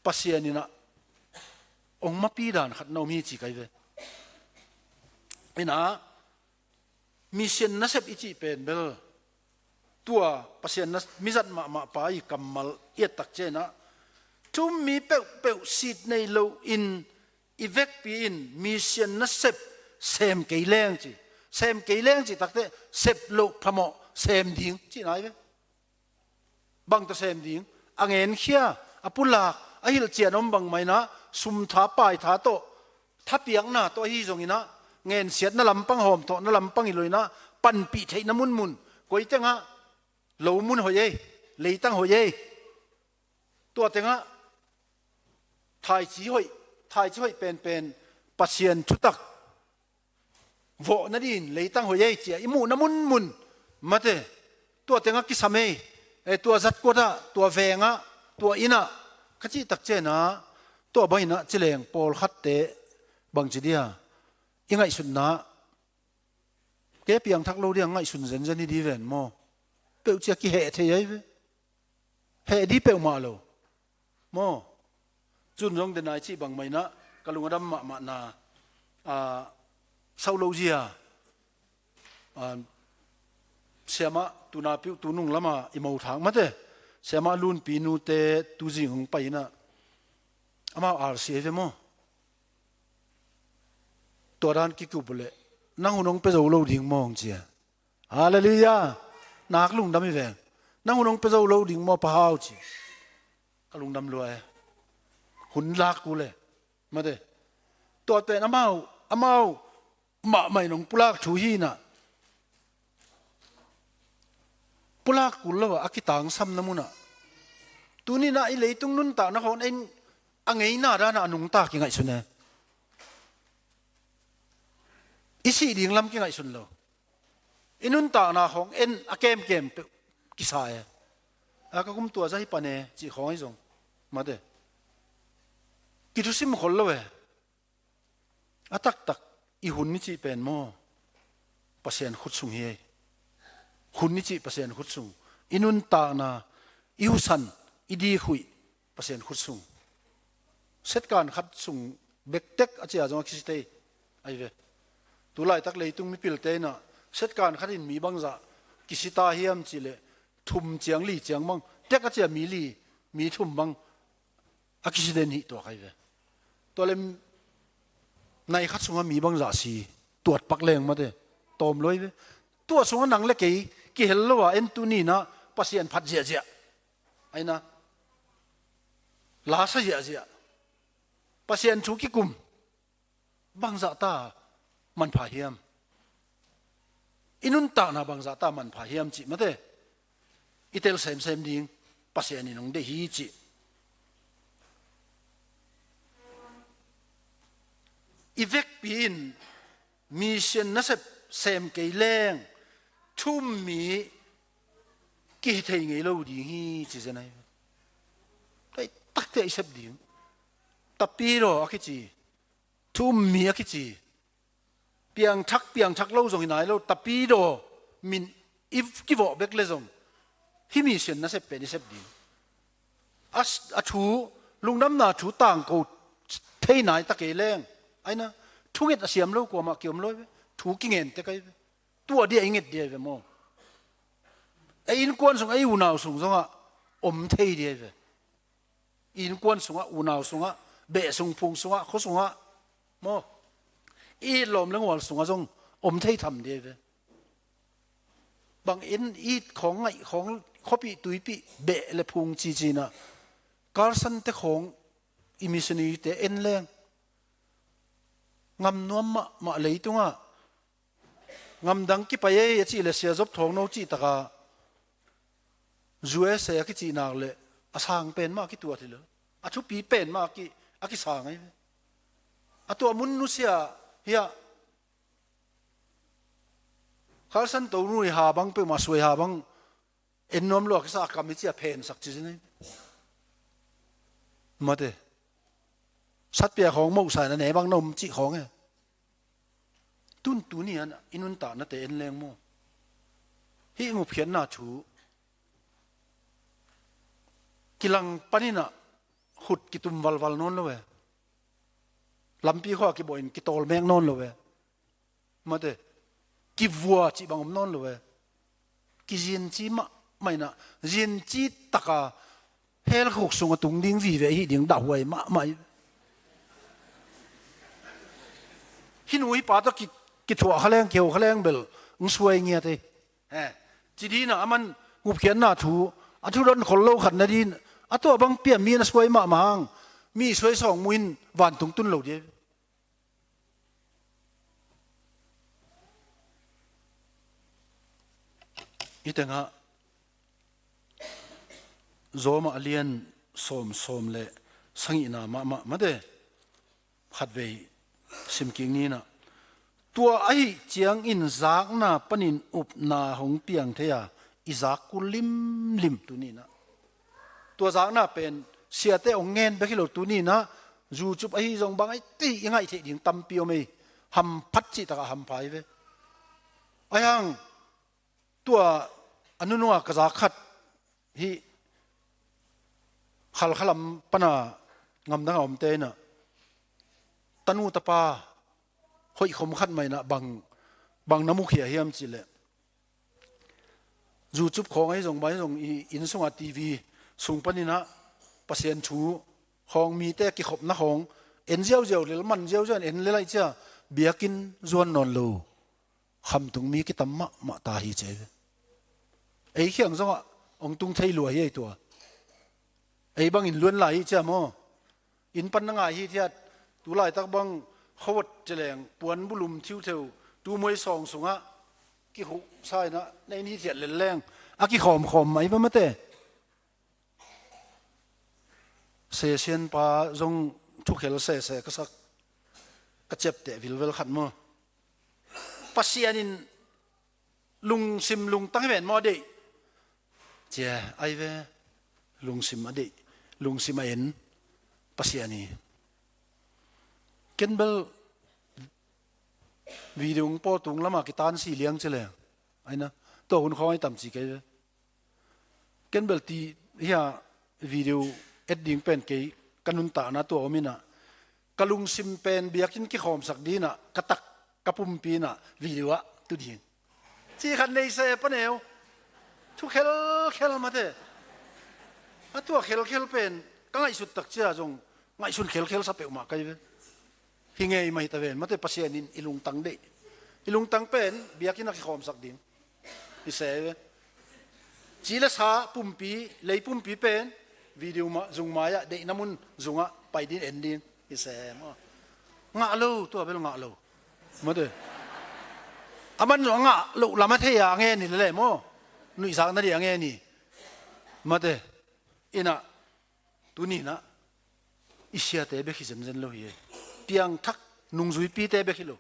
Pasian in ah hong mapi dan khat na om hi ci ka hi ve. In ah mission nasep i cih pen bel, tua Pasian na, mizat mahmah pa i kammal i et takciang ah, thu-um mi peuhpeuh sit nei loin i vekpi in mission nasep sem kei leng ci. Sem kei leng cih tak teh sep loh phamawh sem ding cihna hi ve. Bang tawh sem ding? A ngenkhia, a pulak, a hilhcian om bangmah in ah, sum tha, pai tha tawh, thapiakna tawh ahi zongin ah, ngensiatna lampang, hawmthawhna lampang hi lo-in ah, panpih theihna munmun, koi teng ah lo mun hoih ei, leitang hoih ei, tua teng ah thaici hoih, thaici hoih penpen, Pasian thutak vawh nadingin leitang hoih ei ci-a i muhna munmun, mate, tua teng ah kisam ei. Eh, tua zatkuat ah, tua veng ah, tua inn ah, ka cih takciang ah, tua bangin ah ci leng pawlkhatte bangci dia, i ngaihsutna Te piangthak lo ding a ngaihsun zenzen hi di ven maw? Peuh cia kiheh thei ahi ve. Heh di peuhmah lo maw? Cun zong denai cih bangmah inah ka lung a dam mahmahna, a, sau lo zia, a, siamah tuna piuh tunung lama i mo thak mate, siamah lunpi nute tuzing hong pai inah amau arsi ahi ve maw? Tua dan kikup uh leh nang hun hong pia zo lo ding maw hong cia. Halleluiah. Nak lungdam hi veng. Nang hun hong pia zo lo ding maw pahau ci. Ka lungdam lua e. Hun lak uh le mate. Tua pen amau amau mahmah in hong pulak thu hi inah, pulak kul lo a a kitangsamna munah tuni inah i leitung nuntakna khawng en a ngeina danah a nungta kingaihsun e. I sih ding lam kingaihsun lo. I nuntakna khawng en a kemkem peuh kisa e. A ka kum tua za hi pan e cih khawng ahi zong mate, kithusim khol lo e. A taktak i hun i cih pen maw, Pasian khut sung hi ei. Hun i cih Pasian khut sung. I nuntakna, i husan, i dikhuih Pasian khut sung. Setkan khat sung bektek a cia zong a kisi thei ahi ve. Tulaitak leitung mipilte inah setkan khat in mi bangzah kisi ta hiam cihleh thum ciang li ciang bang, tek a cia mi li mi thum bang a kisi den hih tuak ahi ve. Tua lem nai khat sungah mi bangzah si tuat pak leng mate, tawm lo ahi ve. Tua sungah nang le kei kihel lo a en tuni inah Pasian phat ziahziah aina, lasa ziahziah, Pasian thu kikum bangzah ta manpha hiam? I nuntakna bangzah ta manpha hiam cih mate i tel semsem ding Pasian in hong deih hi cih. I vekpi in mission nasep sem kei leng thu-um mi kihi thei ngei lo ding hi ci zen ahi. Takte i sep ding. Tapidaw a kici, thu-um mi a kici, piangthak piangthak lo zong hi nai lo, tapidaw min i kivawh bek le zong hih mission nasep pen i sep ding. A, a thu, lungdamna thu tangko thei nai ta kei leng aina, thunget a siam lo kuamah kiom lo ahi ve. Thu kingen tek ahi ve. Tua dia i nget dia ahi ve maw? Ei innkuan sung, ei unau sung zongah om thei dia ahi ve. Innkuan sungah, unau sungah, beh sung, phung sungah, khua sungah maw, i it lawm le ngual sungah zong om thei tham dia ahi ve. Bang in it khawng ngaih khawng, khuapih tuipih, beh le phung cici inah Carson te khawng i missionary te en leng ngam nuam mahmah, leitungah ngamdang kipai ei a cih le Sia Zop Thawng No cih taka U S A a kicihnak le a sang pen mah a kituat hi lo, a thupi pen mah a ki, a kisang ahi ve. A tuah mun nusia hiah Carson to nui ha bang peuhmah suai ha bang en nuam lo a kisa a kam hi cia phensak ci zin ahi. Mate, satpia khawng mohsa in a ne bang na om cih khawng e. Tun tuni an i nuntaknate en leng maw, hih ngupkhiatna thu kilang paninah khut kitum valval nawn lo e. Lampi khua kibawh in kitawlmek nawn lo e. Mate, kivua cih bang om nawn lo e. Kizinci mahmah inah, zinci taka hell khuk sungah tung ding vive hi ding dahhuai mahmah hi. Hih nu hih pa tawh ki, kithuah kha leng, kiho kha leng bel ng suai ngiat ei. He, ci dinah a man ngupkhiatna thu, a thu don khol lo khat na din, a tuah bang pian mi na suai mahmah hang, mi suai sawng muin vantung tun lo dia. Hih tengah Zawmah a lian sawm, sawm le sagihna mahmah mate khatvei sim kik ninah, tua ahi ciangin zakna panin upna hong piang thei a, i zak kul limlim tuninah. Tua zakna pen siate hong ngen bek hi lo tuninah, zucup ahi zong bang ahi ti i ngaih theih ding tampi om ei. Hamphat cihtakah hampha hi ve. Ahi hang tua a nununga ka zak khat hih Khalkha lam pana ngamdang a omte inah tanu tapa hoih khom khat mah inah bang, bang na mukhia hiam cihleh, YouTube khawng ahi zong, bang ahi zong, i inn sungah T V sung paninah Pasian thu khawng, mite kikhopna khawng en ziauziau lel, man ziauziau, en lel ahih ciang biakinn zuan nawn lo khamtung mi kitam mahmah ta hi ci hi ve. Ei khiang zongah hong tung thei lua hi ei tua. Ei bangin luan lai hi cia maw? Inn pan na ngai hi thiat, tu laitak bang khuavot celeng, puan bulum thiutheu, tu muai sawng sungah kihuhsa inah na inn hi thiat lel leng a kikhawmkhawm mah hi va mate. Sesian pa zong thukhel sese ka sak, ka ciapteh vilvel khat maw? Pasian in lungsim lungtang hi ven maw a deih? Cia, ai ve, lungsim a deih, lungsim a en Pasian hi. Ken bel video pawl tung lama kitan si liang ci leng, aina, tua hun khawng ai tam ci kei ve. Ken bel ti hia video et ding pen kei ka nuntakna tua om inah, ka lungsim pen biakinn kikhawmsak dinah ka tak ka pumpi inah video ah tu ding ci khat nei se pa neu. Thu khelkhel mate. A tua khelkhel pen ka ngaihsut tak cia zong ngaihsun khelkhel sa peuhmah kai ve. Hi ngei mah hi ta ven mate, Pasian in i lungtang deih. I lungtang pen biakinn a kikhawmsak ding hi se ve. Ci le sa pumpi, lei pumpi pen video mah zung mai-ah, deihna mun zungah pai din en din hi se maw? Ngah lo, tua bel ngah lo mate. A man zong a ngah loh lam a thei a, a ngen hi lele maw? Nuihzakna dih a ngen hi mate. Inah tuninah i siate bek hi zenzen lo hi. Piangthak nungzuipite bek hi lo.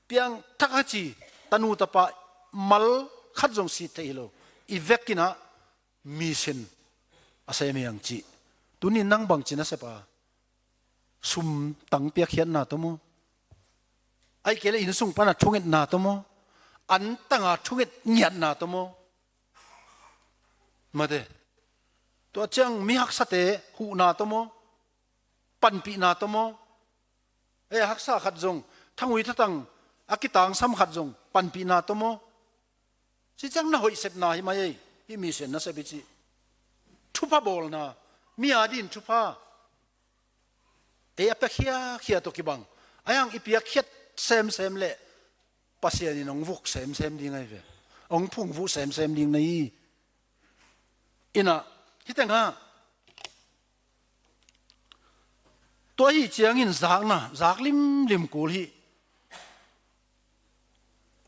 Piangthak a ci tanu tapa mal khat zong sit theih hi lo. I vekinah mission a sem hi ang cih. Tunin nang bangci na sep a? Sum tang piakkhiatna tawh maw? Ahih kei le inn sung pana thungetna tawh maw? An tanga thunget ngiatna tawh maw? Mate. Tua ciang mi haksate huhna tawh maw? Panpihna tawh maw? E, haksa khat zong, thangui thatang a kitangsam khat zong panpihna tawh maw? Ci ciang na hoih sepna hi mai ei, hih mission na sep hi cih. Thupha bawlna, mi a din thupha. Ei a piakkhiakhia tawh kibang. Ahi hang i piakkhiat semsem leh Pasian in hong vuk semsem ding ahi ve. Hong phungvuh semsem ding na hi. Inah, hih tengah tua ahi ciangin zakna, zak limlim kul hi.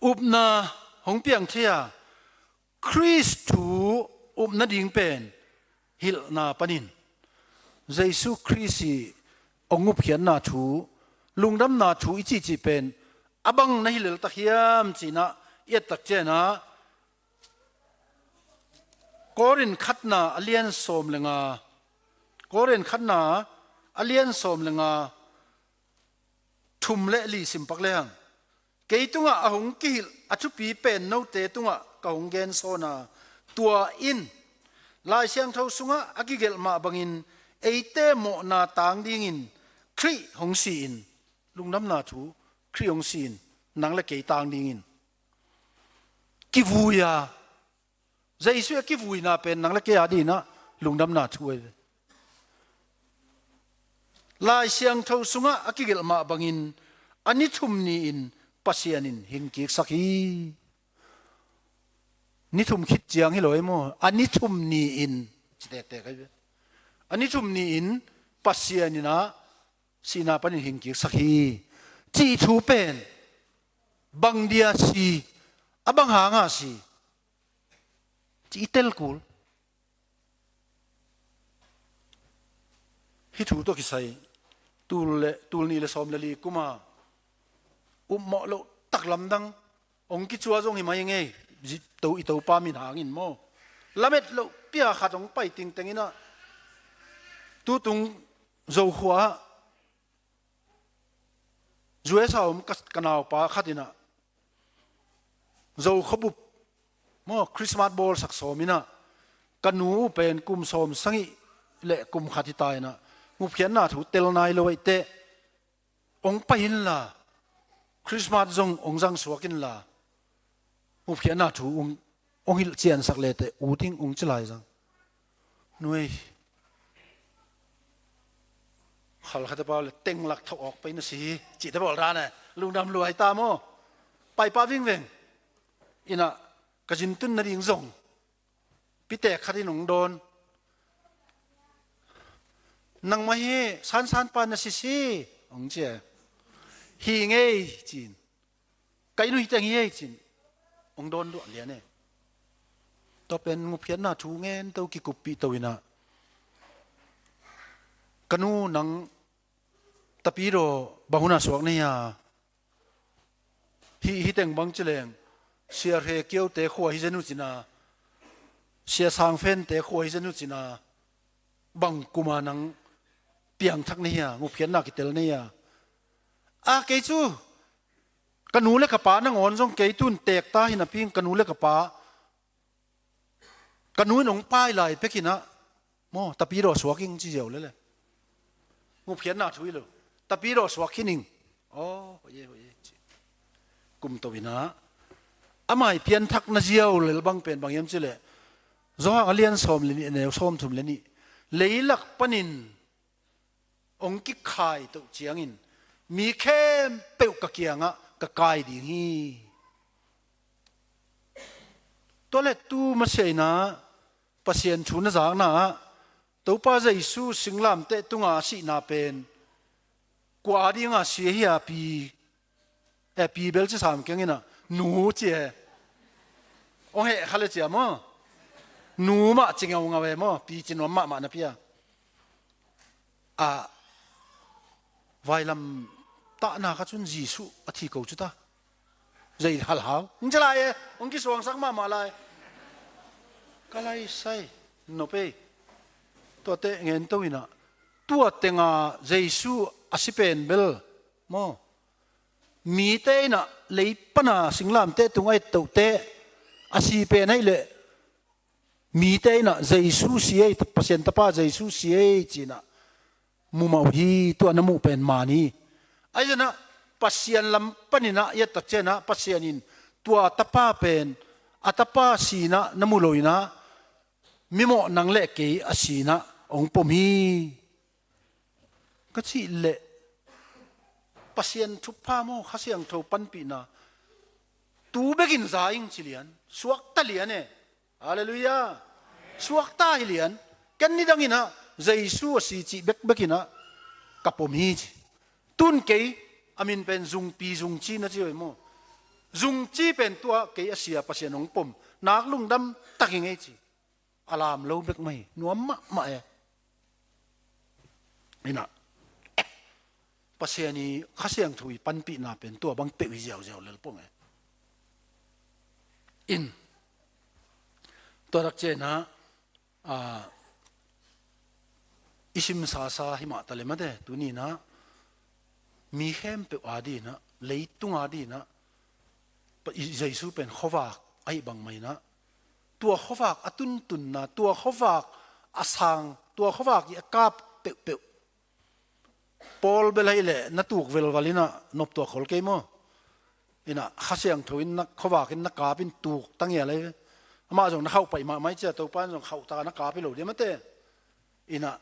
Upna hong piang thei a, Khrist thu upna ding pen hilhna panin Jesu Khrist i hong upkhiatna thu, lungdamna thu i cihcih pen a bang na hi leltak hiam cinah i ettak cianah Korin khatna a lian sawm le nga, Korin khatna a lian sawm le nga, thum le li simpak lehang, kei tungah a hong kihilh a thupi pen note tungah ka hong gensawn a, tua in Lai Siangtho sungah a kigelh mah bangin eite mawhna tang dingin Khrih hong si-in, lungdamna thu, Khrih hong si-in nang le kei tang dingin kivui a, Jesu a kivuina pen nang le kei a dinah lungdamna thu ahi ve. Lai Siangtho sungah a kigelh mah bangin a ni thum ni-in Pasian in hingkiksak hi. Ni thum khit ciang hi lo ei maw? A ni thum ni-in ci tektek ahi ve. A ni thum ni-in Pasian inah sihna panin hingkiksak hi cih thu pen bang dia si, a bang hanga si, ci i tel kul. Hih thu tawh kisai tul le, tul nih le sawm le li kuma upmawh loh tak lamdang hong kicua zong hi mai ngei. Zi-, to, i Topa min hangin maw? Lamet loh pia khat hong pai tingteng inah tutung Zokhua ah U S A om ka, ka naupa khat inah Zo khuabup maw, Christmas bawlsak sawm inah, ka nu pen kum sawm sagih le kum khat hi ta inah, ngupkhiatna thu tel nai lo ahih teh, hong pai inla, Christmas zong hong zang suak inla, ngupkhiatna thu hong, hong hilh ciansak le teh ut ing hong ci lai zang. Nuai, khalkhat a pau le teng lak thawh awk pai na si hi, cihte bawl dan e, lungdam lua hi ta maw? Pai pah vingveng. Inah ka zin tun nading zong pitek khat in hong dawn. Nangmah hi Sansan pa na si si, hong ci e. Hi ngei, ci-in. Ka inn uh hi teng hi ei, ci-in hong dawn duah lian e. Tua pen ngupkhiatna thu ngen to, kikuppih to inah, ka nu, nang Tapidaw bang hun a suak na hia? Hi, hi teng bang ci leng, Sia Hre Kio te khua hi zen uh cin a, Sia Sang Fen te khua hi zen uh cin a, bang kum a nang piangthak na hia, ngupkhiatna kitel na hia? A, kei cu ka nu le ka pa nangawn zong kei tun teek ta hi napi-in, ka nu le ka pa, ka nu in hong pai lai pek inah, maw, Tapidaw suak ing ci ziau lele. Ngupkhiatna thu hi lo. Tapidaw suak khin ing. Aw, hoih e, hoih e, ci. Kum to inah, a mai pianthak na ziau lel bang pen bang hiam ci leh, Johan a lian sawm le nih, a neu sawmthum le nih, leilak panin hong kikhai toh ciangin mi khempeuh ka kiangah ka kai ding hi. Tua le tu masiah inah Pasian thu na zakna ah, Topa Jesu singlamteh tunga a sihna pen kua a dinga si ahi a, pi, e, pi bel ci sam keng inah, nu ci e. Hong heh kha le cia maw? Nu mah ci ngaungau e maw? Pi ci nuam mahmah napi a. A, vailam tahna kha cun Jesu a thi ko cu ta. Zei halhau hong ci lai e, hong kisuangsak mahmah lai. Ka lai sai, nop ei. Tuate ngen to inah, tua tenga Jesu a si pen bel maw, mite inah lei pana singlamteh tunga et tohte a si pen ahih leh, mite inah Jesu si ei, Pasian Tapa Jesu si ei ci-inah mumauh hi, tua na muh pen man hi. Ahi zongin ah Pasian lam paninah i et tak cianah Pasian in tua tapa pen a tapa sinah na mu lo inah mimawh nang le kei a sinah hong pom hi. Ka cih leh Pasian thupha maw, Kha Siangtho panpihna tu bekin za ing ci lian, suakta lian e. Halleluiah. Suakta hi lian. Ken nidang inah Jesu a si cih bekbek inah ka pom hi ci. Tun kei a min pen Zungpi Zungci na ci uh hi maw? Zungci pen tua kei a sia Pasian hong pom nak lungdam tak hi ngei ci. A lam lo bek mah hi, nuam mahmah e. Inah Pasian i Kha Siangtho i panpihna pen tua bang peuh hi ziauziau lel pong e. In tua tak cianah, a, i simsasa hi mah ta le mate, tuni inah mi khempeuh a dinah, leitung a dinah, Pa-, i Jesu pen khuavak ahi bangmah inah, tua khuavak a tuntunna, tua khuavak a sang, tua khuavak i a kap peuhpeuh. Paul bel ahih leh na tuk velval inah noptuak khol kei maw? Inah Kha Siangtho in na, khuavak in na kap in tuk tangial ahi ve. Amah zong na khauh paih mahmah i cia, Topa in zong khauh taka na kap hi lo dia mate. Inah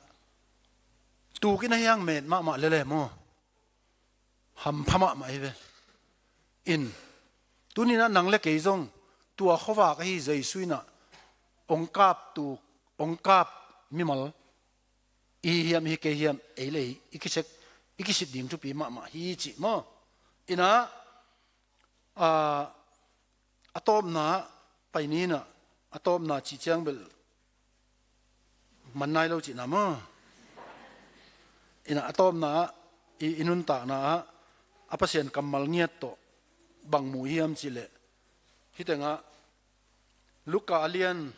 tuk in a hiang met mahmah lele maw? Hampha mahmah hi ve. In tuni inah nang le kei zong tua khuavak ahi Jesu inah hong kap tuk, hong kap mimal i hi hiam, i hi kei hiam, ei le ei i kisek, i kisit ding thupi mahmah hi cih maw? Inah, a, a tawpna ah pai ni inah, a tawpna cih ciang bel man nai lo cihna maw? Inah a tawpna ah i, i nuntakna ah a Pasian kammal ngiat tawh bang mu hiam cih leh, hih tengah Luka a lian,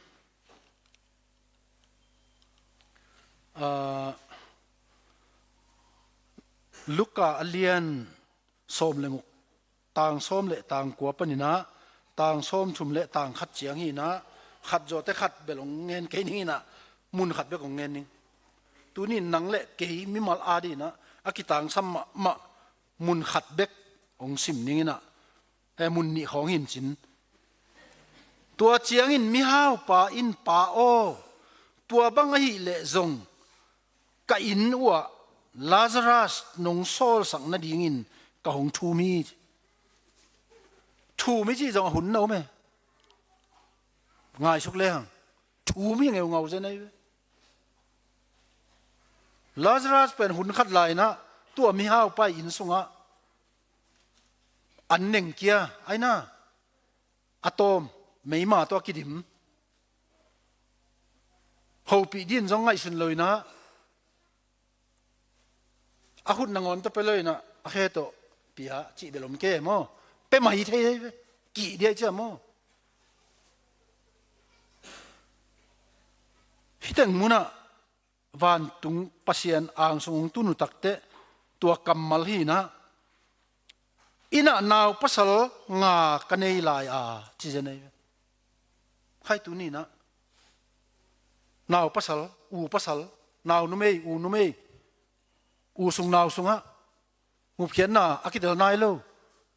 a, Luka a lian sawm le guk, tang sawm le tang kua paninah tang sawmthum le tang khat ciang hi inah, khat zawhte khat bel hong ngen kei ning inah, mun khat bek hong ngen ning. Tuni in nang le kei mimal adingin ah a kitangsam mahmah mun khat bek hong sim ning inah, he mun nih khawng hi in cin. Tua ciangin mihaupa in, "Pa aw, tua bang ahih leh zong ka inn uhah Lazarus nong sawlsak nadingin ka hong thum hi." Thum hi cih zong a hun na om e. Ngaihsuk lehang thum hi ngeungau zen ahi ve. Lazarus pen hun khat lai inah tua mihaupa inn sungah an nengkia ahi inah, a tawm, meima tawh a kidim. Hopih dingin zong ngaihsun lo inah, a khut nangawn tawh pia lo inah, a khe tawh pia cih bel om kei maw? Pia mai thei, kih dia cia maw? Hih teng munah vantung Pasian angsung hong tun uh takteh tua kammal hi inah, "Innah naupasal nga ka nei lai a," ci zen ahi ve. Khai tuni inah naupasal, upasal, naunumei, unumei, u sung nau sungah ngupkhiatna a kitel nai lo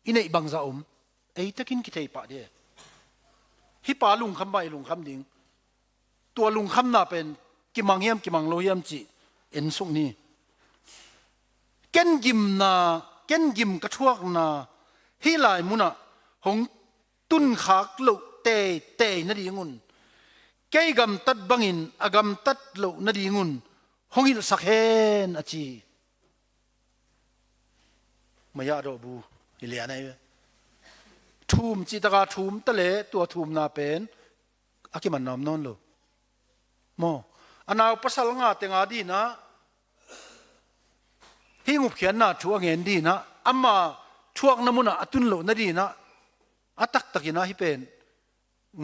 i neih bangzah om, ei takin kithei pah dih e. Hih pa lungkham bang i lungkham ding, tua lungkhamna pen kimang hiam, kimang lo hiam cih en suk ni. Ken gimna, ken gim ka thuakna hih lai munah hong tunkhak loh teitei nadingun, kei gamtat bangin a gamtat loh nadingun hong hilhsak hen, a ci. Maya dawhbu hi lian ahi ve. Thum cihtaka thum ta le tua thumna pen a kiman nuam nawn lo maw? A naupasal nga teng adingin ah hih ngupkhiatna thu a ngen dingin ah, ama thuakna munah a tun loh nadingin ah, a taktakin ah hih pen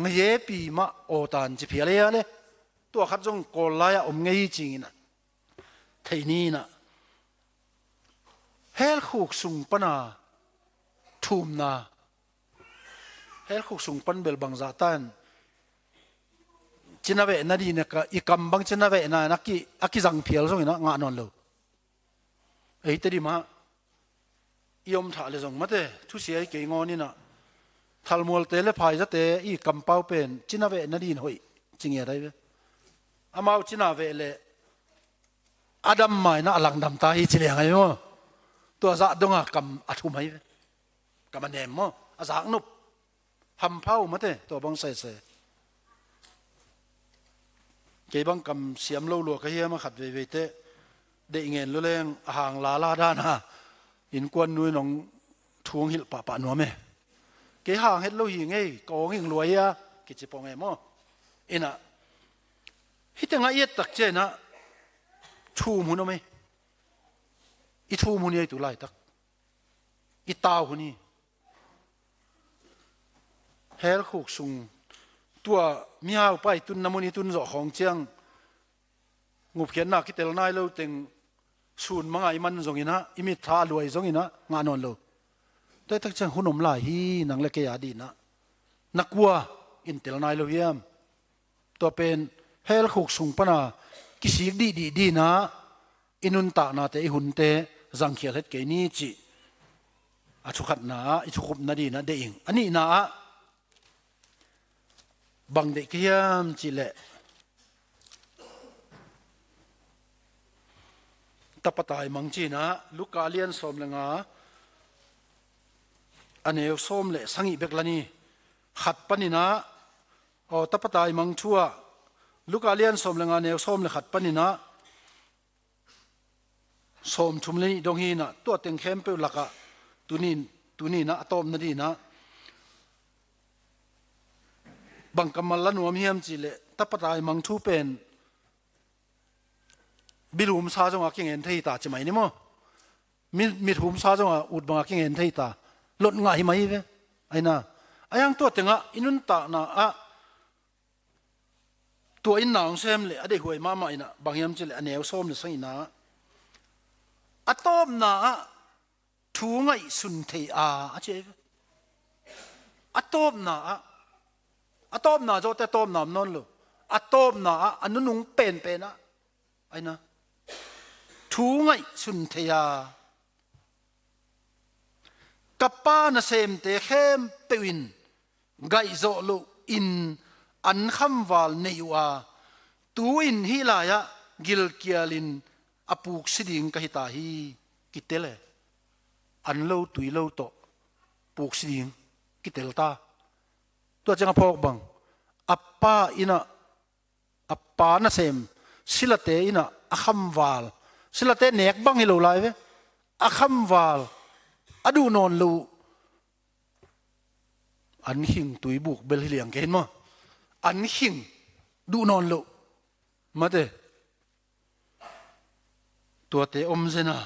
ngayepi mah awtan ci phial ei a le, tua khat zong Kawl lai-ah om ngei hi cingin ah thei ni inah. Helkhuk sung pana thumna, helkhuk sung pan bel bangzah tan cina veh nadingin ah, i kam bang cina veh na in a ki, a kizang phial zongin ah ngah nawn lo. Ei Tedim ah i om thah le zong mate, thusia hi kei ngawn inah, thalmualte le phaizate i kampau pen cina veh nadingin hoih ci ngiat ahi ve. Amau cina veh le a dam ma inah a langdam ta hi ci liang ahi maw? Tua zah donga kam a thum ahi ve. Kam a nem maw? A zaknop. Hampha uh mate, tua bang sese. Kei bang kam siam lo lua ka hiam a, khat veivei teh deih ngen luleng a hang lala dana innkuan nu in hong thu hong hilh pahpah nuam e. Kei hang het lo hi ngei, ka awng ing lua hi a, kici pong e maw? Inah hih tengah i et tak ciang inah thum hun om e. I thum hun hi ei tu laitak. I tau hun hi. Helkhuk sung, tua mihaupa i tunna mun i tun zawh khawng ciang, ngupkhiatna kitel nai lo teng, sun manga i man zongin ah, i mittha a luai zongin ah ngah nawn lo. Tua tak ciang hun om lai hi, nang le kei adingin ah. Na kua in tel nai lo hiam? Tua pen helkhuk sung pana kisik dihdih dingin ah i nuntaknate, i hunte zangkhial het kei ni cih a thukhatna ah i thukhup nadingin ah deih ing. A nihna ah bang deih ka hiam cih leh, tapa taimang ci-in ah Luka lian sawm le nga, a neu sawm le sagih bek la ni. Khat panin ah, aw, tapa taimang thu ah Luka lian sawm le nga, neu sawm le khat panin ah sawmthum le nih dong hi-in ah, tua teng khempeuh lakah tuni, tuni-in ah a tawpna dingin ah bang kammal la nuam hiam cih leh, tapa taimang thu pen bilumsa zongah kingen thei ta ci mai ni maw? Mi, mithumsa zongah ut bangah kingen thei ta. Lot ngah hi mai hi ve. Aina, a hiang tua tengah i nuntakna ah tua in na hong sem leh a deihhuai mahmah in ah, bang hiam cih leh a neu sawm le sagihna ah, a tawpna ah thu ngaihsun thei a, a ci ahi ve. A tawpna ah, a tawpna zawte a tawpna om nawn lo. A tawpna ah, a nunung penpen ah, aina, thu ngaihsun thei a, ka pa nasemte khempeuh in gaihzawh loh in an khamval nei uh a, tu-in hih lai-ah gilkialin a puksi ding ka hi ta hi. Kitel e. An lo tui lo tawh puksi ding kitel ta. Tua ciang a phawk bang, a pa in ah, a pa nasem silate in ah a khamval, silate nek bang hi lo lai ve, a khamval a duh nawn lo uh. An khing tuibuk bel hi liang kei maw? An khing duh nawn lo uh. Mate, tuate om zen a,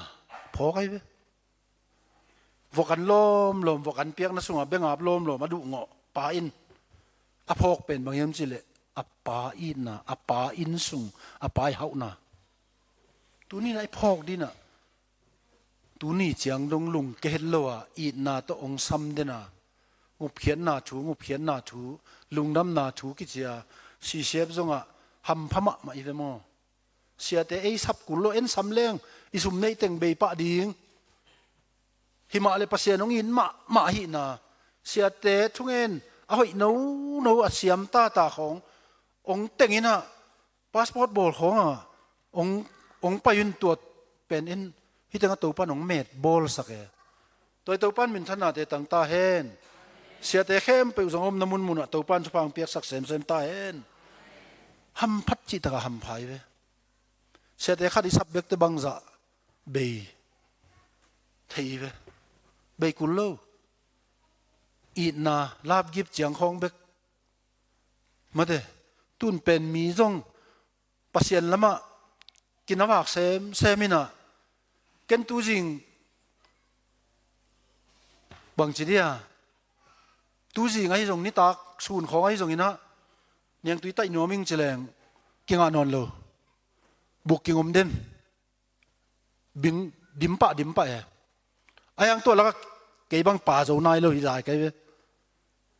phawk ai ve. Vok an lawmlawm, vok an piakna sungah bengap lawmlawm a duhngawh pa in a phawk pen bang hiam cihleh, a pa itna, a pa inn sung, a pa i hauhna. Tuni-in ah i phawk ding ah, tuni ciang dong lungke het lo a, itna tawh hong sam den a, ngupkhiatna thu, ngupkhiatna thu, lungdamna thu kici a, C C F zongah hampha mahmah i ve maw? Siate ei sap kul lo, en sam leng i sum neih teng bei pah ding. Himah le Pasian hong it mahmah ahihna, siate thungen a hoih nono a siam tata khawng hong teng in ah, passport bawl khawng a hong, hong pai un, tuat pen in, hih tengah Topan hong met bawlsak e. Tua i Topan minthannate tang ta hen. Siate khempeuh zong a omna munmunah Topan thupha hong piaksak semsem ta hen. Hamphat cihtakah hampha i ve. Siate khat i sap bekte bangzah bei thei i ve. Bei kul lo. Itna, lapgip ciang khawng bek. Mate, tun pen mi zong Pasian lamah kinavak semsem in ah, ken tuzing bangci dia, tuzing ahi zong, nitak sun khawng ahi zongin ah, niangtui taih nuam ing ci leng kingah nawn lo. Buk kingom den. Bing, dim pah, dim pah e. A hiang tua lakah kei bang pa zo nai lo hi zai kei ve.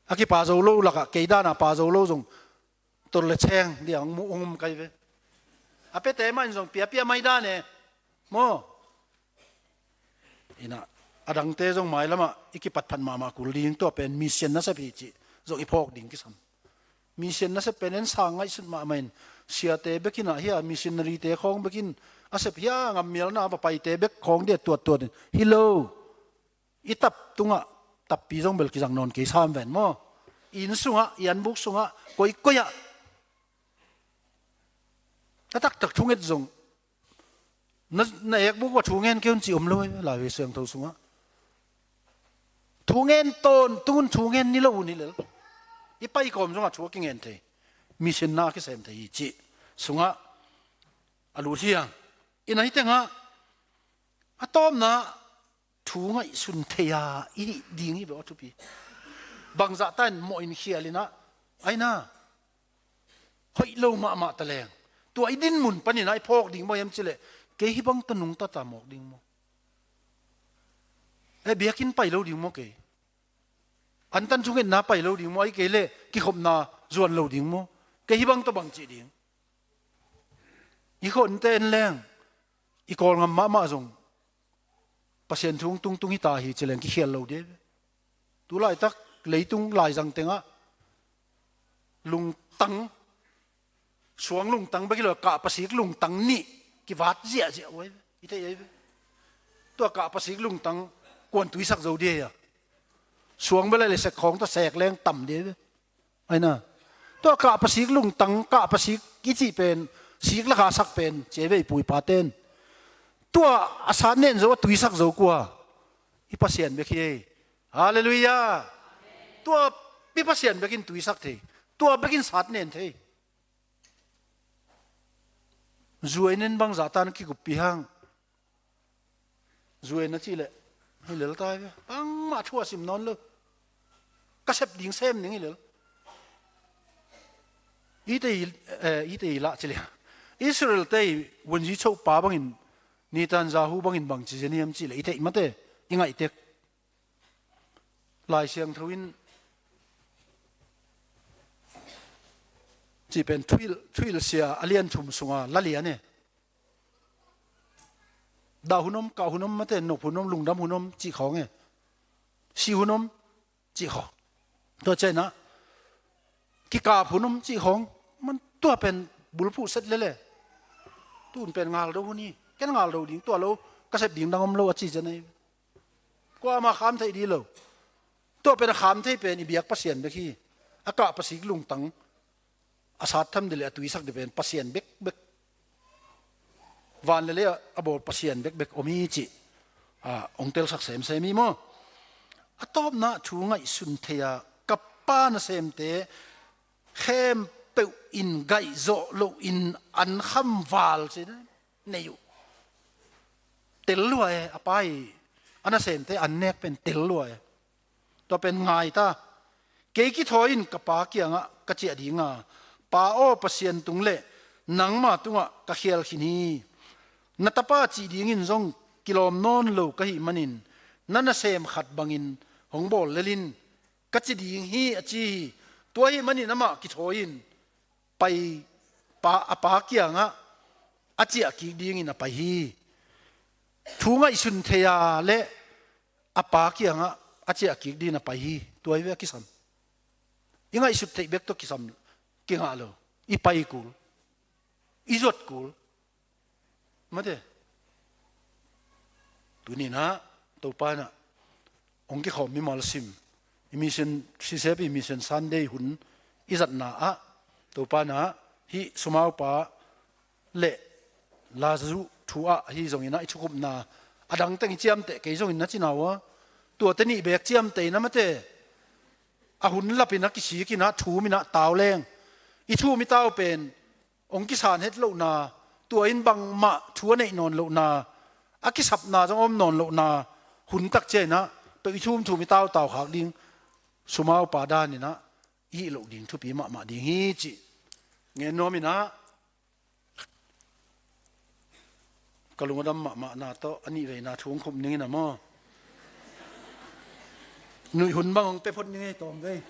A kipa zo lo lakah kei dan a pa zo lo zong tol le cheng dia hong mu, hong um kei ve. A piate mah in zong piapia mai dan e. Maw? Inah, a dangte zong mailamah i kipatphat mahmah kul ding, tua pen mission nasep hi cih zong i phawk ding kisam. Mission nasep pen en sang ngaihsut mahmah in, siate bek in ah hia, missionary-te khawng bek in a sep hia, ngammialna a va paite bek khawng dia tuattuat in, hi lo. I tap tungah tappi zong bel kizang nawn kei sam ven maw? I inn sungah, i anbuk sungah, koikoi ah a taktak thunget zong, na, na ekbuk uah thu ngen kei un cih om lo e, Lai Siangtho sungah. Thu ngen tawntung un, thu ngen ni lo un hi lel. I paikawm zongah thu a kingen thei, mission na a kisem thei hi cih sungah a lut hi hang. Inah, hih tengah a tawpna thu ngaihsun thei-a i hih ding hi beh aw thupi. Bangzahta in mawh in khial inah, aina, hoih lo mahmah taleng, tua i dinmun paninah i phawk ding maw hiam cihleh, kei hih bang tawh nungta ta mawk ding maw? Eh, biakinn pai lo ding maw kei? Antan thungetna pai lo ding maw? Ahih kei leh kikhopna zuan lo ding maw? Kei hih bang tawh bang cih ding? I khonte en leng, i Kawlgam mahmah zong Pasian thu tungtung hi ta hi ci leng kikhial lo ding. Tu laitak leitung laizang tengah lungtang, suang lungtang bek hi lo, kah pasik lungtang nih kivat ziahziah uh ahi ve. I theih ahi ve. Tua kah pasik lungtang kuan tuisak zo ding hi a, suang bel a le sek khawng tawh sek leng tam ding ahi ve. Aina, tua kah pasik lungtang, kah pasik i cih pen, sik lakah a sak pen ci ahi ve i pu i paten. Tua a sat nen zo, a tuisak zo kua? I Pasian bek hi ei. Halleluiah. Tua i Pasian bekin tuisak thei, tua bekin sat nen thei. Zuai nen bangzah tan kikuppi hang. Zuai na cihleh hi lel ta hi ve. Bangmah thu a sim nawn lo. Ka sep ding sem ning hi lel. Ite i, eh, ite i lah ci leh, Israel-te i vunzi chopa bangin, Netanyahu bangin bang ci zen hiam cihleh, i theih mate, i ngaih tek. Lai Siangtho in cih pen thuhilh, thuhilhsia a lian thum sunga la lian e. Dah hun om, kah hun om, mate, nop hun om, lungdam hun om cih khawng e. Si hun om cih khawng. Tua ciangin ah kikap hun om cih khawng. Man tua pen bulphuh set lel e. Tun pen ngaldo hun hi. Ken ngaldo ding, tua lo ka sep ding dang om lo a ci ciang ahi. Kuamah kham theih ding lo. Tua pen a kham thei pen i biak Pasian bek hi. A kah pasik lungtang a sat tham ding le a tuisak ding pen Pasian bekbek. Van le lei a bawl Pasian bekbek om hi cih, ah, hong telsak semsem hi maw. A tawpna thu ngaihsun thei a, ka pa nasemte khempeuh in gaih zawh loin an kham val ci nei uh. Tel lua e, a pa i a nasemte an nek pen tel lua e. Tua pen ngai ta. Kei kithawi in ka pa kiangah ka ciah ding a, Pa aw, Pasian tung le nangma tungah ka khial khin hi. Na tapa cih dingin zong kilawm nawn lo ka hih manin na nasem khat bangin hong bawl lel in ka ci ding hi, a ci hi. Tua ahih manin amah kithawi in pai, pa, a pa kiangah a ciah kik dingin a pai hi. Thu ngaihsun thei a le a pa kiangah a ciah kik dingin a pai hi. Tua hi ve a kisam. I ngaihsut theih bek tawh kisam, kingah lo. I pai kul, i zuat kul. Mate. Tuni-in ah Topa in ah hong kikhawm mimal sim, i mission, C C F i Mission Sunday hun i zatna ah Topa in ah hih sumaupa le Lazu thu ah ahi zongin ah i thukupna a dang teng i ciamteh kei zongin na ci na uh a, tuate nih beek ciamteh in ah, mate, a hun lapin a kisik in ah thum in ah tau leng. I thum i tau pen hong kisan het lohna, tua in bangmah thu a neih nawn lohna, a kisapna zong a om nawn lohna hun tak ciangin ah tua i thum thum i tau tau khak ding, sumaupa danin ah i hih loh ding thupi mahmah ding hi cih ngen nuam in ah, ka lung a dam mahmahna tawh a nihveina thu hong khum ning in ah maw. Nuih hun bang hong pia phot ning ei tawm vei.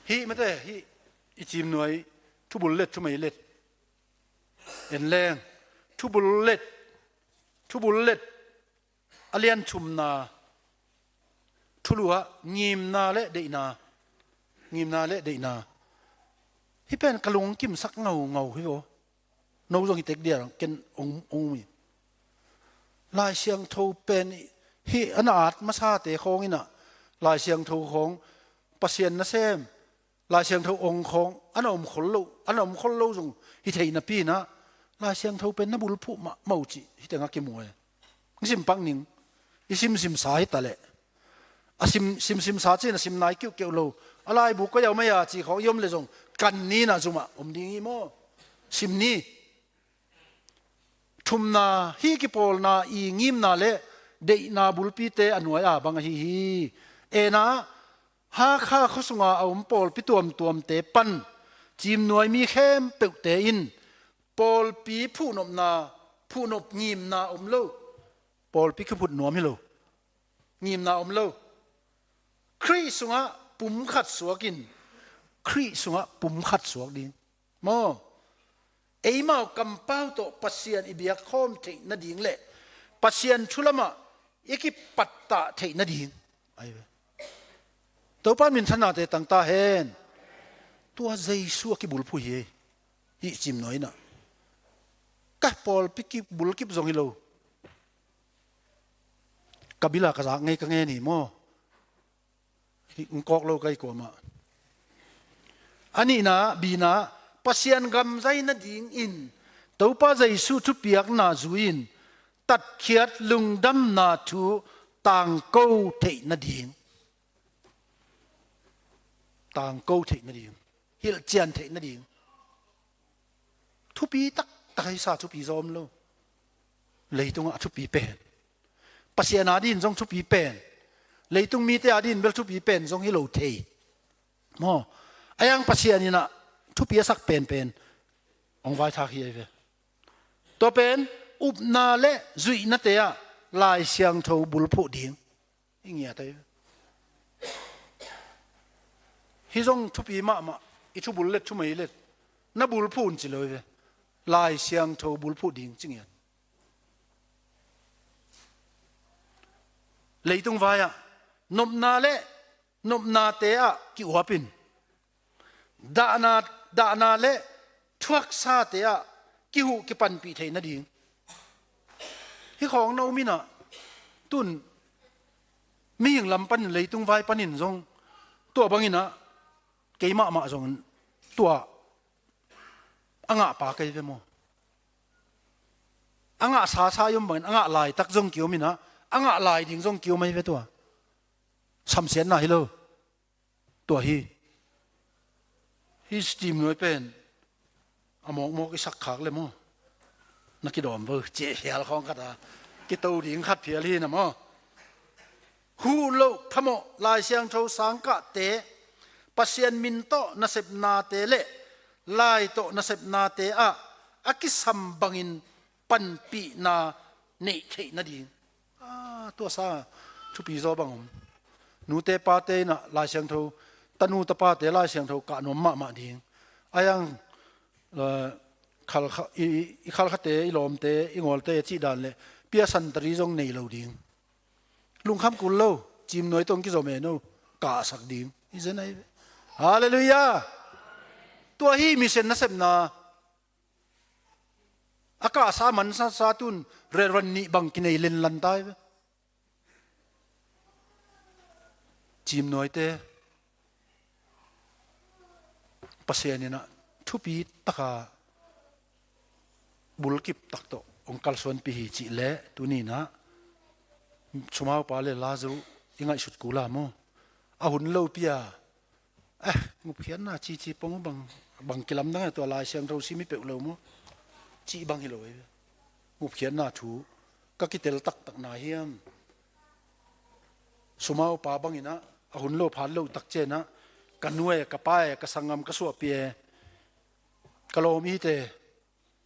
Hih, mate, hih i cimnuai thubul let, thumei let, en leng, thubul let, thubul let a lian thumna, thulu ah ngimna le deihna, ngimna le deihna. Hih pen ka lung kimsak ngaungau hi vaw. No zong hi tek dia ken ong, ong um hi. Lai Siangtho pen hih a na at masate khawng in ah, Lai Siangtho khawng, Pasian nasem Lai Siangtho ong khawng a na om khol lo, a na om khol lo zong hi thei napi in ah, Lai Siangtho pen na bulphuh mahmah uh cih hih tengah kimu e. Hong sim pak ning. I simsimsa hi ta leh, a sim, simsimsa ci-in a sim nai kiuhkeuh lo, a laibu koi a om ei a ci khawng i om leh zong kan ni in ah zum ah om ding hi maw. Sim ni. Thumna, hih kipawlna i ngimna le deihna bulpite a nuai a bang ahi hi. En ah, Hakha khua sunga a om pawlpi tuamtuamte pan cimnuai mi khempeuhte in pawlpi phuhnopna, phuhnop ngimna om lo. Pawlpi kiphut nuam hi lo. Ngimna om lo. Khrih sungah pumkhat suak in, Khrih sungah pumkhat suak ding. Maw? Eimau kampau tawh Pasian i biakkhawm theih nading le Pasian thu lamah i kipattah theih nading. Ai ve. Topa in minthannate tang ta hen. Tua Jesu a kibulphuh hi. Hih cimnuai in ah. Ka pawlpi kibulkip zong hi lo. Ka bil a ka zak ngei ka ngen hi maw. Hih hong kawk lo ka hi kuamah. A nihna, bina, Pasian gam zai nadingin Topa Jesu thupiakna zui-in tatkhiat lungdamna thu tangko theih nading. Tangko theih nading. Hilhcian theih nading. Thupi taktak ahi sa, thupi zaw om lo. Leitungah a thupi pen, Pasian adin zong thupi pen, leitung mite adin bel thupi pen zong hi lo thei. Maw? A yang Pasian in ah thupi a sak penpen hong vaithak hi ahi ve. Tua pen upna le zuihnate ah Lai Siangtho bulphuh ding. I ngiat ahi. Hih zong thupi mahmah. i thubul let thumei let na bulphuh un ci lo hi ve. Lai Siangtho bulphuh ding ci ngiat. Leitung vai-ah nopna le nopnate ah ki-uap in, dahna, dahna le thuaksate ah kihuh kipanpih theih nading. Hih khawng na um inah, tun mihing lam panin, leitung vai panin zong tua bangin ah, keimah mah zong tua a ngah pa kei ve maw? A ngah sasa i om bangin, a ngah laitak zong ki-om inah, a ngah lai ding zong ki-om ahi ve tua. Samsiatna hi lo. Tua hi. Hih Cimnuai pen a mawkmawk i sak khak le maw? Na kidawm vo, ciah hial khawng khat a kito ding khat phial hi na maw? Huh loh phamawh Lai Siangtho sangkahte, Pasian min tawh nasepnate le lai tawh nasepnate ah a kisam bangin panpihna neih theih nading. Ah, tua sa thupi zaw bang om. Nute pate inah Lai Siangtho, tanu tapate Lai Siangtho kah nuam mahmah ding. A yang, eh, khalkha, i, i, i khalkhate, i lawmte, i ngawlte a cih dan le pia santari zong nei lo ding. Lungkham kul lo, Cimnuai tawh kizom e no, kahsak ding. I zen ahi ve. Halleluiah. Tua hi mission nasepna. A kahsa mansa sa tun Reverend nih bang kinei lenlan ta hi ve. Cimnuaite Pasian inah thupi taka bulkip tak tawh hong kalsuanpih hi cih leh, tuni inah sumaupa le Lazarus i ngaihsut kul a maw? A hun lopi a, eh, ngupkhiatna cici pong uh bang, bang kilamdang a, tua Lai Siangtho sim hi peuh lo maw? Cih bang hi lo hi ve. Ngupkhiatna thu ka kitel taktak na hiam? Sumaupa bang inah, a hun lo phat lo tak ciang inah, ka nu e, ka pa e, ka sanggam, ka suahpi e, ka lawm it e,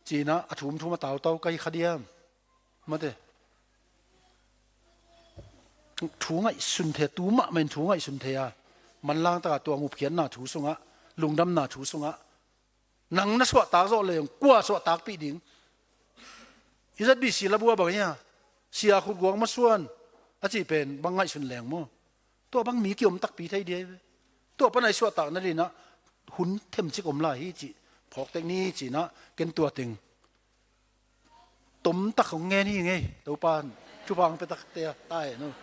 ci inah a thumthum a tautau ka hi kha diam? Mate. Thu ngaihsun thei, tu mahmah in thu ngaihsun thei a, manlang taka tua ngupkhiatna thu sungah, lungdamna thu sungah, nang na suahtak zawh leng kua suahtakpih ding? I Z B C labua bang hi a, sia khutguak masuan a cih pen bang ngaihsun leng maw? Tua bang mi kiom takpi thei ding hi ve. Tua pan a i suahtak nading inah hun themcik om lai hi cih phawk tek ni ci inah, ken tua teng tomtak hong ngen hi ing ei. Topa in thupha hong pia takte a ta hen uh.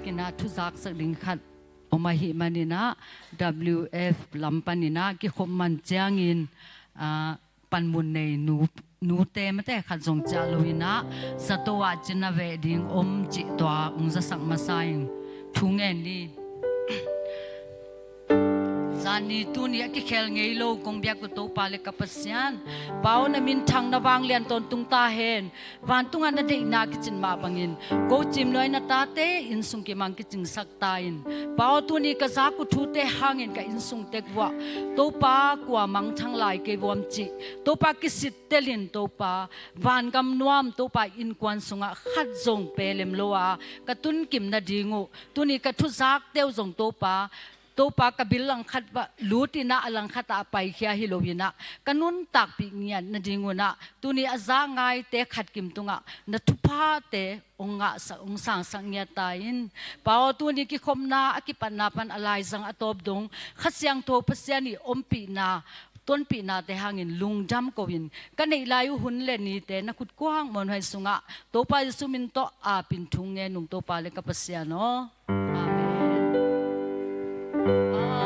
Kinah thuzaksak ding khat om ahih maninah W F lam paninah kikhop man ciangin, ah, panmun nei nu, nute mate khat zong ciah loinah zato ah cina veh ding om cih tua ung zasak masa in thu ngen ni. Zani tuni a kikhel ngei lo kong biak uh Topa le ka Pasian, Pa aw, na minthang na vanglian tawntung ta hen. Vantungah na deihna kicin mah bangin ko Cim Nuai na tate innsung kimang kicingsak ta in. Pa aw, tuni ka zak uh thute hangin ka innsung tek vuah Topa kua mangthang lai kei vuam cih Topa kisit telin Topa, vangam nuam Topa innkuan sungah khat zong pelem lo a ka tunkim nading uh, tuni ka thuzakte uh zong Topa, Topa ka bil langkhat va lutinah a langkhat ah a paikhia hi loinah ka nuntakpih ngiat nading unah tuni a zak ngaite khat kim tungah na thuphate ong ngahsak, ong sangsak ngiat ta in. Pa aw, tuni kikhopna a kipatna pan a laizang a tawp dong Kha Siangtho Pasian ih ompihna tonpihnate hangin lungdam ko in ka neih lai uh hun le nite na khutkuang muanhuai sungah Topa Jesu min tawh apin thu ngen ung Topa le ka Pasian aw. Amen.